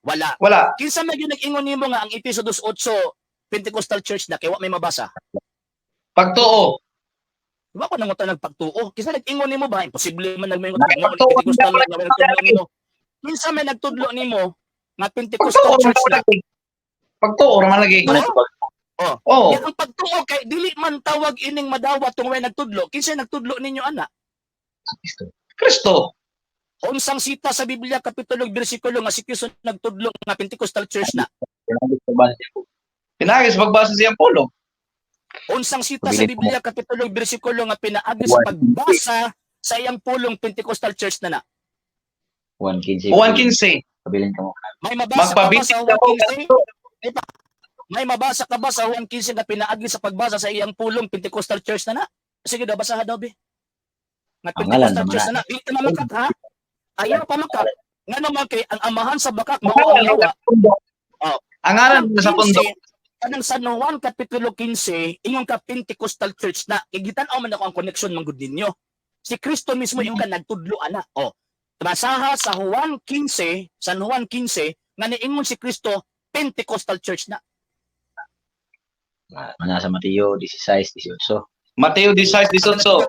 Speaker 1: Wala.
Speaker 2: Wala.
Speaker 1: Kinsa may gyud nag-ingon nimo nga ang Efeso 2:8 Pentecostal Church na kay wa may mabasa?
Speaker 2: Pagtuo.
Speaker 1: Wa ko nangutana nagpagtuo. Kinsa nag-ingon nimo ba? Imposible man nagmaingon
Speaker 2: Nay,
Speaker 1: nga
Speaker 2: pagtuo,
Speaker 1: Pentecostal nga way nagtudlo nimo. Kinsa may nagtudlo nimo nga Pentecostal
Speaker 2: Pagtuo ra
Speaker 1: Church
Speaker 2: man
Speaker 1: na?
Speaker 2: lagi. Pagtuo ra man lagi.
Speaker 3: Muna ito pag
Speaker 2: Oh.
Speaker 1: Ya, ang pagtuo kay dili man tawag ining madawat tungod way nagtudlo. Kinsa nagtudlo ninyo ana?
Speaker 3: Kristo.
Speaker 2: Kristo.
Speaker 1: Unsang sita sa Biblia kapitulo ug bersikulo nga si Kristo nagtudlo nga Pentecostal Church na?
Speaker 3: Pinagod sa basa siya po.
Speaker 2: Pinagi sa pagbasa siyang pulong.
Speaker 1: Unsang sita sa
Speaker 3: Pabilin mo.
Speaker 1: Biblia kapitulo ug bersikulo nga pinaagi sa pagbasa sa iyang pulong Pentecostal Church na na?
Speaker 3: 1:15.
Speaker 2: 1:15.
Speaker 3: Pabilin ka mo.
Speaker 1: May mabasa ka ba
Speaker 2: Magpabitin
Speaker 1: sa
Speaker 2: ka po.
Speaker 1: Juan 15? May mabasa ka ba sa Juan 15 nga pinaagi sa pagbasa sa iyang pulong Pentecostal Church na na? Sige daw, basaha daw be. Nga
Speaker 3: Ang ngalan
Speaker 1: Pentecostal
Speaker 3: naman
Speaker 1: Church na na. Dili ta mamakak ha. Ayaw pa makak. Ngano man kay ang amahan sa bakak mao ang yawa. Oh.
Speaker 2: Ang ngalan sa pundok.
Speaker 1: Kanang San Juan Kapitulo 15, ingon ka Pentecostal Church na. Igitan-aw man ako ang connection man gud ninyo. Si Kristo mismo ingon ka nagtudlo ana. Oh. Basaha sa Juan 15, San Juan 15, nga niingon si Kristo Pentecostal Church na.
Speaker 3: Mana sa Mateo 16:18.
Speaker 2: Mateo 16:18.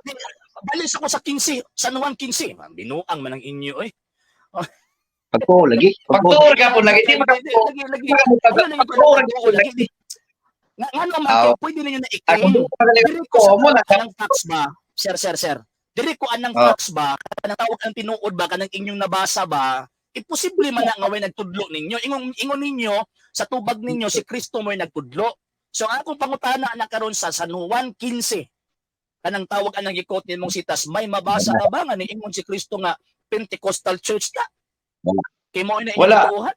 Speaker 1: Balik ako sa 15, San Juan 15. Binuang man ang inyo eh.
Speaker 3: Pagtuo lagi. Pagtuo.
Speaker 2: Pagtuo ra gyapon lagi. Di
Speaker 1: Lagi,
Speaker 2: makatuo.
Speaker 1: lagi, lagi. Wala na yung
Speaker 2: Pagtuo ra
Speaker 1: pagtuo,
Speaker 2: gyapon
Speaker 1: lagi.
Speaker 2: lagi.
Speaker 1: Nga naman,
Speaker 2: Aw.
Speaker 1: kay pwede ninyo na
Speaker 2: Ako
Speaker 1: i-claim. Diri ko sa
Speaker 2: ko mo na
Speaker 1: anang facts ba? Sir, sir, sir. Diri ko anang
Speaker 2: Oh.
Speaker 1: facts ba? Kanang tawag ang tinuod ba? Kanang inyong nabasa ba? Imposible man na nga way nagtudlo ninyo. Ingon, ingon ninyo, sa tubag ninyo, si Kristo mo'y nagtudlo. So ang akong pangutana na karon sa San Juan 15, kanang tawag anang gikot nimong sitas, may mabasa ka ba nga niingon si Kristo nga Pentecostal Church na?
Speaker 3: Wala.
Speaker 1: Kay mao na inyong
Speaker 2: Wala.
Speaker 1: tuohan?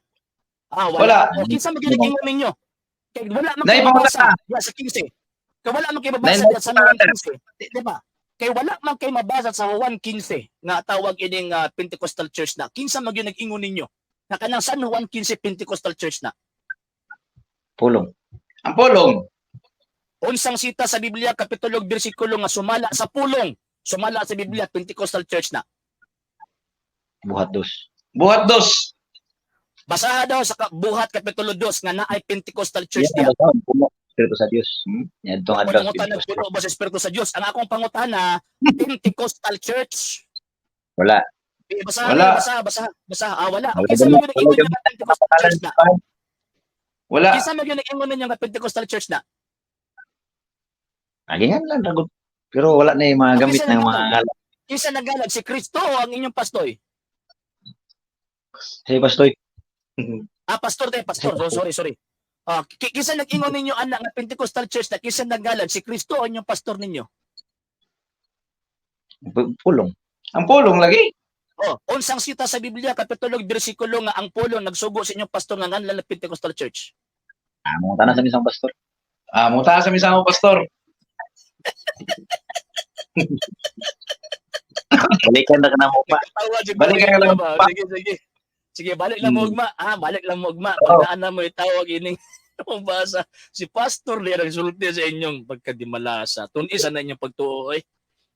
Speaker 1: Ah, wala.
Speaker 2: Wala.
Speaker 1: O kinsa man gyud nag-ingon ninyo? Kay wala man
Speaker 2: Nay,
Speaker 1: kay mabasa
Speaker 2: pangutana.
Speaker 1: diya sa 15. Kay wala man kay mabasa
Speaker 2: Nay,
Speaker 1: diya sa Juan 15. Di ba? Kay wala man kay mabasa sa Juan 15 nga tawag ining Pentecostal Church na. Kinsa man gyud nag-ingon ninyo? Nga kanang San Juan 15 Pentecostal Church na.
Speaker 3: Pulong.
Speaker 2: Ang pulong.
Speaker 1: Unsang sita sa Biblia kapitulo ug bersikulo nga sumala sa pulong, sumala sa Biblia Pentecostal Church na.
Speaker 3: Buhat 2.
Speaker 2: Buhat 2.
Speaker 1: Basaha daw sa Buhat kapitulo 2 nga naay Pentecostal Church diha.
Speaker 3: Yan, basahon. Puno. Espiritu sa Dios. Yan itong
Speaker 1: Ako
Speaker 3: adlaw.
Speaker 1: nangutana puno ba sa Espiritu sa Dios? Ang akong pangutana, Pentecostal Church.
Speaker 3: Wala.
Speaker 1: Eh, basaha,
Speaker 2: Wala.
Speaker 1: basaha, basaha, basaha. Ah, wala.
Speaker 3: Wala
Speaker 1: Kinsa
Speaker 3: ganun.
Speaker 1: man gyud nag-ingon
Speaker 3: Wala
Speaker 1: nga Pentecostal Church na?
Speaker 2: Wala.
Speaker 1: Kinsa man gyud nag-ingon ninyo nga Pentecostal Church na?
Speaker 3: Lagi nga lang ragot. Pero wala na yung mga
Speaker 1: Okay,
Speaker 3: gamit
Speaker 1: sir,
Speaker 3: ng mga ngalan.
Speaker 1: Kinsa nagalag si Kristo o ang inyong pastoy?
Speaker 3: Sige, Pastoy.
Speaker 1: Ah, pastor tayo, pastor. So, sorry, sorry. Ah, kinsa nag-ingon ninyo anak nga Pentecostal Church na? Kinsa nagalag si Kristo o inyong pastor ninyo?
Speaker 3: Pulong.
Speaker 2: Ang pulong lagi.
Speaker 1: Oh, unsang sita sa Biblia kapitulo ug bersikulo nga ang pulong nagsugo sa inyong pastor nga nganlan ng Pentecostal Church?
Speaker 3: Ah, mga tanan sa misang pastor.
Speaker 2: Ah, muta sa mismo pastor.
Speaker 3: Balikan na ka na mo pa.
Speaker 1: Tawa jud
Speaker 2: Balik ka lang
Speaker 1: ba?
Speaker 2: pa.
Speaker 1: Sige, sige. Sige, balik lang mo ugma. Ah, balik lang mo ugma.
Speaker 2: Oo.
Speaker 1: Pag naan na mo itawag ining mabasa. Si Pastor niya nagsulti sa inyong pagkadimalasa. Tun-isa na inyong pagtuo oy.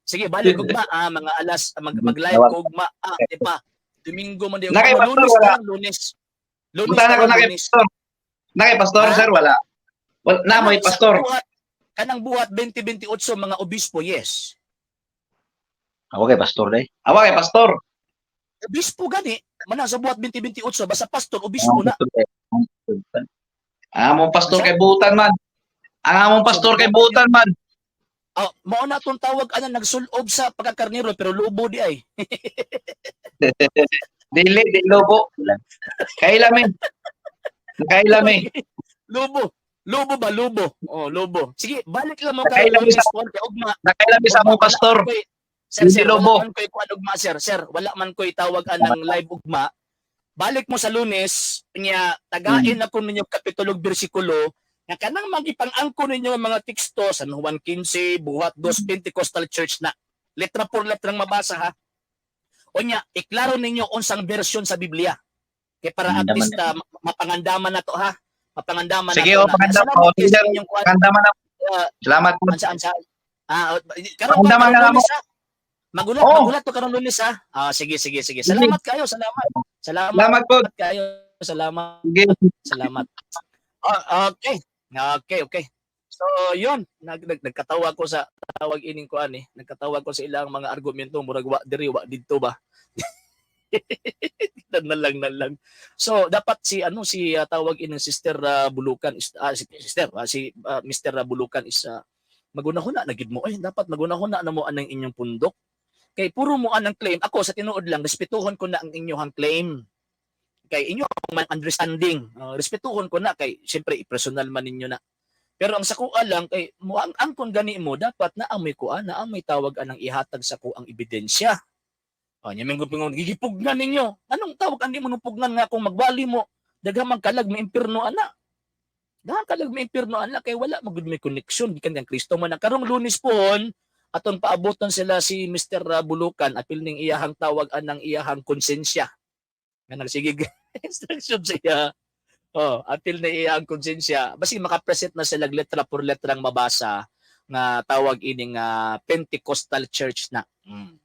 Speaker 1: Sige, balik ugma. Ah, mga alas mag-live
Speaker 3: Tawag.
Speaker 1: ko ugma. Ah, di pa. Domingo man di
Speaker 2: Nakay,
Speaker 1: ugma.
Speaker 2: Pastor,
Speaker 1: Lunes
Speaker 2: wala.
Speaker 1: na lang, Lunes. Lunes
Speaker 2: Muta na
Speaker 1: na
Speaker 2: ko
Speaker 1: lang,
Speaker 2: na kay
Speaker 1: Lunes.
Speaker 2: pastor. Na kay pastor,
Speaker 1: Ha?
Speaker 2: sir, wala. Wala na mo
Speaker 1: Kanang sa
Speaker 2: pastor.
Speaker 1: Kanang buhat 2028 mga obispo, yes.
Speaker 3: Ako kay pastor day.
Speaker 2: Awa kay pastor.
Speaker 1: Obispo gani, mana sa Buhat 20:28, basta pastor, obispo na.
Speaker 3: Pastor day.
Speaker 2: Ang among pastor kay butan man. Ang among pastor kay butan man.
Speaker 1: Oh, mao na tong tawag ana nagsulob sa pagkakarniro pero lubo di ay.
Speaker 2: Dili, di lobo. Kailami. Kailami.
Speaker 1: Lubo. Lubo ba lubo? Oh, lubo. Sige, balik lang mo kay
Speaker 2: Nakailami
Speaker 1: Lunes kuan kay ugma.
Speaker 2: Nakailami sa among
Speaker 1: Ugma, wala
Speaker 2: pastor.
Speaker 1: man ko'y- Sir,
Speaker 2: Hindi
Speaker 1: sir,
Speaker 2: lobo.
Speaker 1: wala man ko'y kuan ugma, sir. Sir, wala man ko'y tawag anang live ugma. Balik mo sa Lunes, niya tagain ako ninyo kapitulo ug bersikulo nga kanang magipang-angko ninyo ang mga teksto San Juan 15, Buhat 2, Pentecostal Church na. Letra por letrang mabasa ha. Unya, iklaro ninyo unsang version sa Biblia. Kay para at
Speaker 3: Pangandaman
Speaker 1: least mapangandaman na to ha. Mapangandaman
Speaker 2: Sige,
Speaker 1: na to
Speaker 2: oh,
Speaker 1: na.
Speaker 2: pangandam.
Speaker 1: Salamat
Speaker 2: Oh,
Speaker 1: kayo sa
Speaker 2: sige.
Speaker 1: inyong kuan.
Speaker 2: Kandaman na.
Speaker 1: Ah,
Speaker 2: Salamat po.
Speaker 1: ansa ansa. Ah, karon ba
Speaker 2: Pangandaman
Speaker 1: karon
Speaker 2: na lang
Speaker 1: Lunes ha? Magulat,
Speaker 2: Oh.
Speaker 1: magulat to karon Lunes ha. Ah, sige sige sige. Salamat kayo, salamat. Salamat
Speaker 2: Salamat po.
Speaker 1: kayo. Salamat.
Speaker 2: Sige.
Speaker 1: Salamat. Ah, okay. Okay. So, yun, nagkatawa ko sa tawag ining kuan eh. Nagkatawa ko sa ilang mga argumento, murag wa diri wa didto ba. Na lang na lang. So, dapat si ano si tawag ining Sister Bulukan is si sister si Mr. Bulukan is magunahuna na gid mo eh. Dapat magunahuna na mo anang inyong pundok. Kay puro mo anang claim. Ako sa tinuod lang respetuhon ko na ang inyong claim. Kay inyo man understanding. Respetuhon ko na kay siyempre i-personal man ninyo na. Pero ang sakuha lang kay mo ang angkon gani mo dapat na amoy kuan na amoy tawag anang ihatag sa kuang ebidensya. O, nya ming gupingon gigipugnan ninyo. Anong tawag andi mo nung pugnan nga kung magwali mo daghang man kalag may impierno ana. Daghang kalag may impierno ana kay wala magud may connection gikan kang Kristo man. Karong Lunes pohon aton paaboton sila si Mr. Bulukan apil ning iyahang tawag anang iyahang konsensya. Nga nagsigig instruction sa iya. Oh, apil na iyang konsensya. Basi makapresent na sila letra por letrang mabasa nga tawag ining Pentecostal Church na.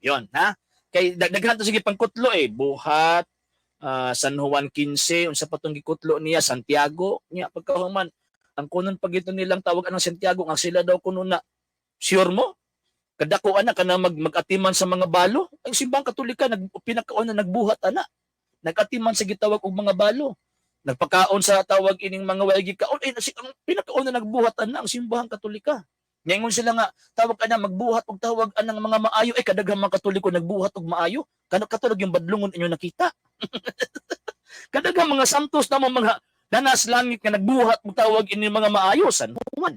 Speaker 1: Yon, ha? Kay daghan to sige pangkutlo eh. Buhat San Juan 15, unsa pa tong gikutlo niya Santiago niya pagkahuman. Ang kunon pag ito nilang tawag anang Santiago nga sila daw kuno na sure mo kadako ana kana mag-atiman sa mga balo. Ang Simbang Katolika nag pinakauna nagbuhat ana. Nagatiman sa gitawag og mga balo. Nagpakaon sa tawag ining mga way gikaon eh, si, ang pinakauna nagbuhat ana ang Simbahang Katolika. Ngayon sila nga tawag ana magbuhat og tawag anang mga maayo eh kadaghang mga Katoliko nagbuhat og maayo. Kano katulog yung badlongon inyo nakita. Kadaghang mga santos na mga danas langit nga nagbuhat og tawag ining mga maayo. San Juan.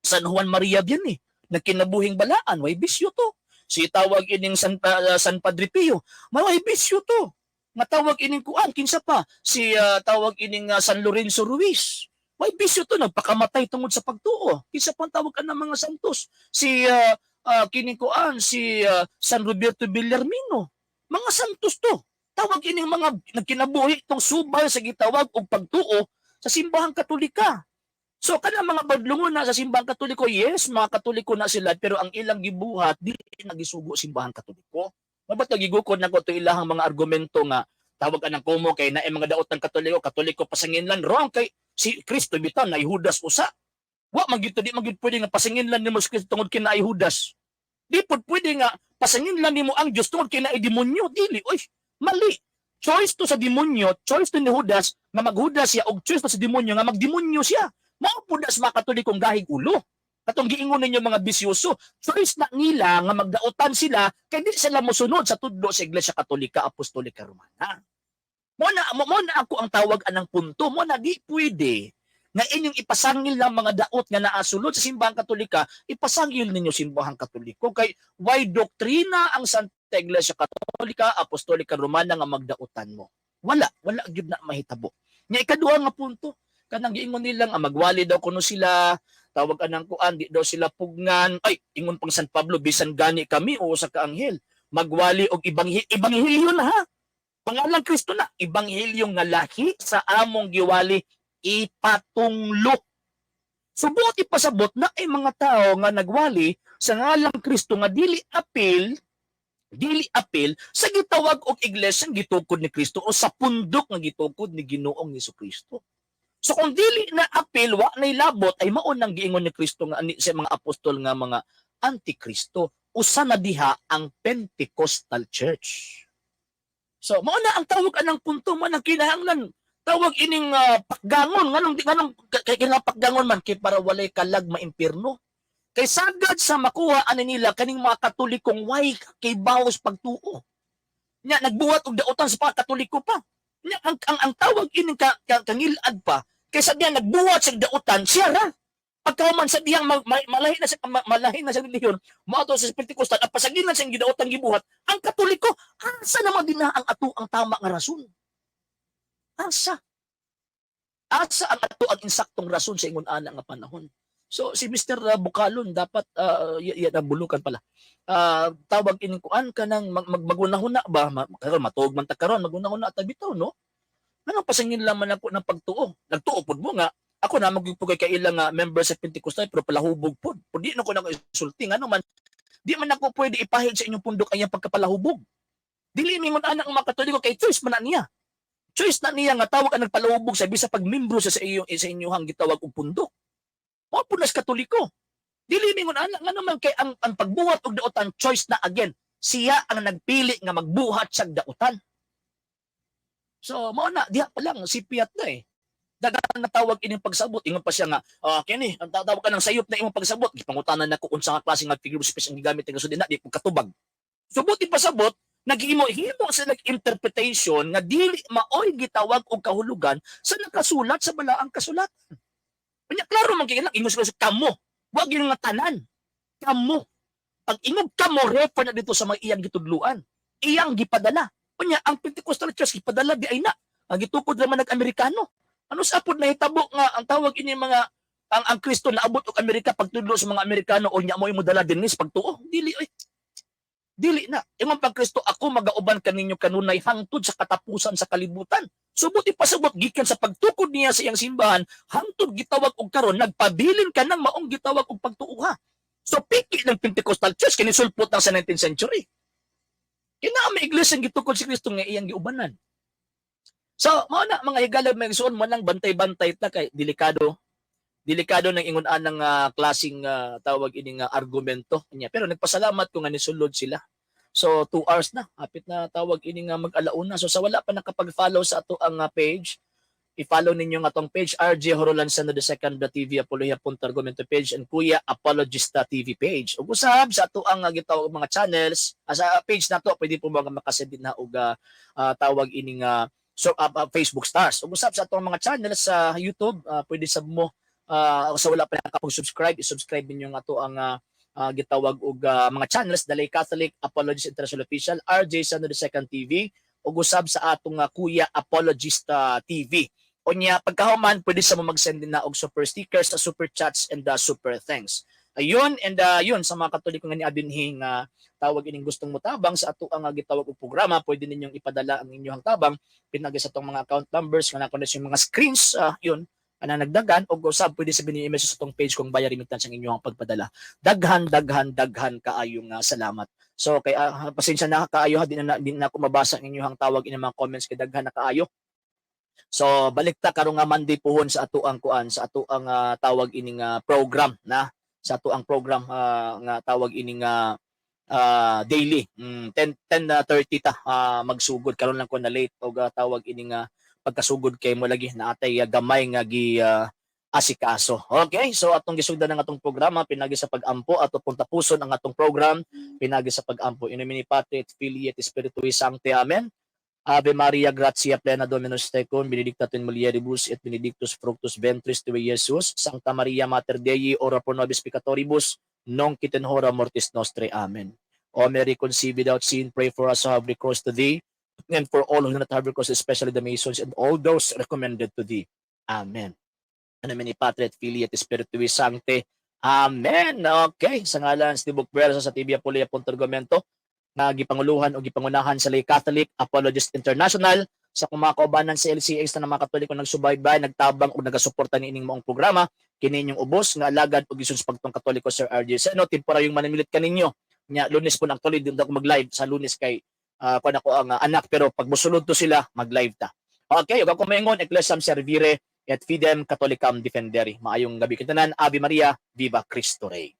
Speaker 1: San Juan Maria bien eh. Nagkinabuhing balaan, way bisyo to. Si tawag ining San Padre Pio, may bisyo to. Nga tawag ining kuan kinsa pa si tawag ining San Lorenzo Ruiz. May bisyo to, nagpakamatay tungod sa pagtuo. Kinsa pa ang tawag ang mga santos? Si kining kuan si San Roberto Bellarmino. Mga santos to. Tawag ining mga nagkinabuhi tong subay sa gitawag og pagtuo sa Simbahang Katolika. So kanang mga badlongon na sa Simbahang Katoliko, yes, mga Katoliko na sila, pero ang ilang gibuhat dili nagisugo Simbahang Katoliko. Mabat nagigukod na ko to ilahang mga argumento nga tawag anang komo kay naay mga daot ng Katoliko, Katoliko pasanginlan wrong kay si Kristo bitaw na Judas usa. Wa man gyud to, di man gyud pwede nga pasanginlan nimo si Kristo tungod kay naay Judas. Di pud pwede nga pasanginlan nimo ang Dios tungod kay naay demonyo, dili oy, mali. Choice to sa demonyo, choice to ni Judas nga maghudas siya og choice to sa demonyo nga magdemonyo siya. Mao pud na sa mga Katolikong gahig ulo. Katong giingon ninyo mga bisyoso, choice na nila nga magdaotan sila kay di sila mosunod sa tudlo sa Iglesia Katolika Apostolika Romana. Mo na ako ang tawag anang punto, mo na di pwede nga inyong ipasangil lang mga daot nga naasulod sa Simbahang Katolika, ipasangil ninyo Simbahang Katoliko kay why doktrina ang Santa Iglesia Katolika Apostolika Romana nga magdaotan mo. Wala, wala gyud na mahitabo. Nya ikaduha nga punto, kanang giingon nilang ang magwali daw kuno sila, tawag anang kuan, di daw sila pugnan. Ay, ingon pang San Pablo, bisan gani kami o sa kaanghel, magwali og ibang ebanghelyo na ha. Pangalan Kristo na, ebanghelyo nga lahi sa among giwali ipatunglo. So buot ipasabot na ay mga tao nga nagwali sa ngalang Kristo nga dili apil sa gitawag og iglesia nga gitukod ni Kristo o sa pundok nga gitukod ni Ginoong Kristo. So kung dili na apil, wa nay labot, ay mao nang giingon ni Kristo nga sa mga apostol nga mga antikristo. Usa na diha ang Pentecostal Church. So, mao na ang tawag anang punto man ang kinahanglan tawag ining pakgangon. Nganong kay kinahanglan pakgangon man? Kay para walay kalag maimpirno. Kay sagad sa makuha ani nila kaning mga Katolikong way kay bawas pagtuo. Nya nagbuhat og dautan sa mga Katoliko pa. Nya ang tawag ining kangilad pa kay sa diyan nagbuhat sa dautan siya ra. Pagkahuman sa diyang malahi na sa relihiyon, moadto sa Pentecostal at pasagilan sa gidautan gibuhat ang Katoliko, asa naman din na ang ato ang tama nga rason? Asa? Asa ang ato ang insaktong rason sa ingon ana nga panahon? So si Mr. Bukalon dapat bulukan pala. Tawag ining kuan kanang magunahuna ba, karon matuog man ta karon, magunahuna ta bitaw, no? Ano pasangin lang man ako ng pagtuo. Nagtuo pud mo nga ako na magyud kay ilang nga member sa Pentecostal pero palahubog pud. Pud di na ko nako isulti, ngano man di man ako pwede ipahid sa inyong pundok ang iyang pagkapalahubog. Dili mingon anak ang mga Katoliko kay choice man na niya. Choice na niya nga tawag ang nagpalahubog sa bisa pagmembro siya sa inyong gitawag og pundok. Mao pud nas Katoliko. Dili mingon anak, ngano man kay ang pagbuhat og dautan, choice na again. Siya ang nagpili nga magbuhat sa dautan. So mao na diha pa lang si Piat na eh. Dagan na tawag ining pagsabot, ingon pa siya nga, ah, kini, ang tawag ka ng sayop na imong pagsabot, gipangutanan nako unsa nga klase nga figure of speech ang gigamit ng sudin na di ko katubag. Subot ipasabot, naghimo himo sa nag-interpretation nga dili maoy gitawag og kahulugan sa nakasulat sa balaang kasulatan. Unya klaro man kay ingon sila sa kamo, wag yung nga tanan. Kamo. Pag ingog kamo, refer na dito sa mga iyang gitudluan. Iyang gipadala. Unya ang Pentecostal Church gipadala di ay na. Ang gitukod naman nag-Amerikano. Ano sa apod nahitabo nga ang tawag ini mga ang Kristo naabot og Amerika pagtudlo sa mga Amerikano o nya mo imo dala dinhi sa pagtuo? Dili oy. Dili na. Ingon pag Kristo, "Ako magauban kaninyo kanunay hangtod sa katapusan sa kalibutan." Subot ipasabot gikan sa pagtukod niya sa iyang simbahan hangtod gitawag og karon, nagpabilin ka ng maong gitawag og pagtuoha. So piki ng Pentecostal Church kini sulpot lang sa 19th century. Kina may iglesia ang gitukod si Kristo nga iyang giubanan. So, mao na, mga higala, mga igsoon, mo nang bantay-bantay ta kay delikado. Delikado ng ingon anang klaseng tawag ining argumento niya. Pero nagpasalamat ko nga nisulod sila. So, 2 hours na. Hapit na tawag ini nga mag-alauna. So, sa wala pa nakapag-follow sa ato ang page, i-follow ninyo ang atong page, RJ Horolan the Second TV Apologia Punto Argumento page and Kuya Apologista TV page. Ug usab sa ato ang gitawag mga channels, sa page nato, pwede po mga makasend din na og tawag ining so Facebook stars. Ug usab sa atong mga channels sa YouTube, pwede sab mo sa wala pa nakapag-subscribe, i-subscribe ninyo ang ato ang gitawag og mga channels, Dalay Catholic Apologist International Official, RJ Sano the Second TV ug usab sa atong Kuya Apologista TV. Unya pagkahuman, pwede sa mo mag-send din na og super stickers, sa super chats and the super thanks. Ayun, and yun sa mga Katoliko nga niabinhi nga tawag ining gustong motabang sa ato ang gitawag og programa, pwede ninyong ipadala ang inyong tabang pinagi sa atong mga account numbers nga nako yung mga screens, yun ana nagdagan og usab pwede sa binhi i-message sa atong page kung via remittance ang inyong pagpadala. Daghan, daghan, daghan kaayong salamat. So kay pasensya na kaayo ha, di na ako mabasa ang inyong tawag inyong mga comments kay daghan na kaayo. So balik ta karon nga Monday puhon sa ato ang kuan, sa ato ang tawag ining program na sa ato ang program nga tawag ining daily 10 10:30 ta magsugod. Karon lang ko na late og tawag ining pagkasugod kay mo lagi na atay gamay nga gi asikaso. Okay, so atong gisugdan ang atong programa pinagi sa pag-ampo. Ato pong tapuson ang atong program pinagi sa pag-ampo. In nomine Patris et Filii et Spiritui Sancti. Amen. Ave Maria, gratia plena, Dominus tecum, benedicta tu in mulieribus et benedictus fructus ventris tui, Jesus. Sancta Maria Mater Dei, ora pro nobis peccatoribus, nunc et in hora mortis nostrae. Amen. O Mary, conceived without sin, pray for us who have recourse to thee, and for all who do not have recourse, especially the Masons and all those recommended to thee. Amen. In nomine Patris et Filii et Spiritui Sancti. Amen. Okay, sa ngalan sa Tibok Puwersa sa TV Apologia Punto Argumento, nga gipanguluhan o gipangunahan sa Lay Catholic Apologist International, sa kung mga kaubanan sa LCX na mga Katoliko nagsubaybay, nagtabang o nagasuporta niining maong programa, kini inyong ubos nga alagad og gisun sa pagtong Katoliko, Sir RJ Seno, temporary manamilit kaninyo. Nya Lunes po na actually din ako mag-live sa Lunes kay kuan ako ang anak, pero pag musulod to sila, mag-live ta. Okay, ug ako maingon, Ecclesiam Servire et Fidem Catholicam Defendere. Maayong gabi kitanan, Ave Maria, Viva Cristo Rey.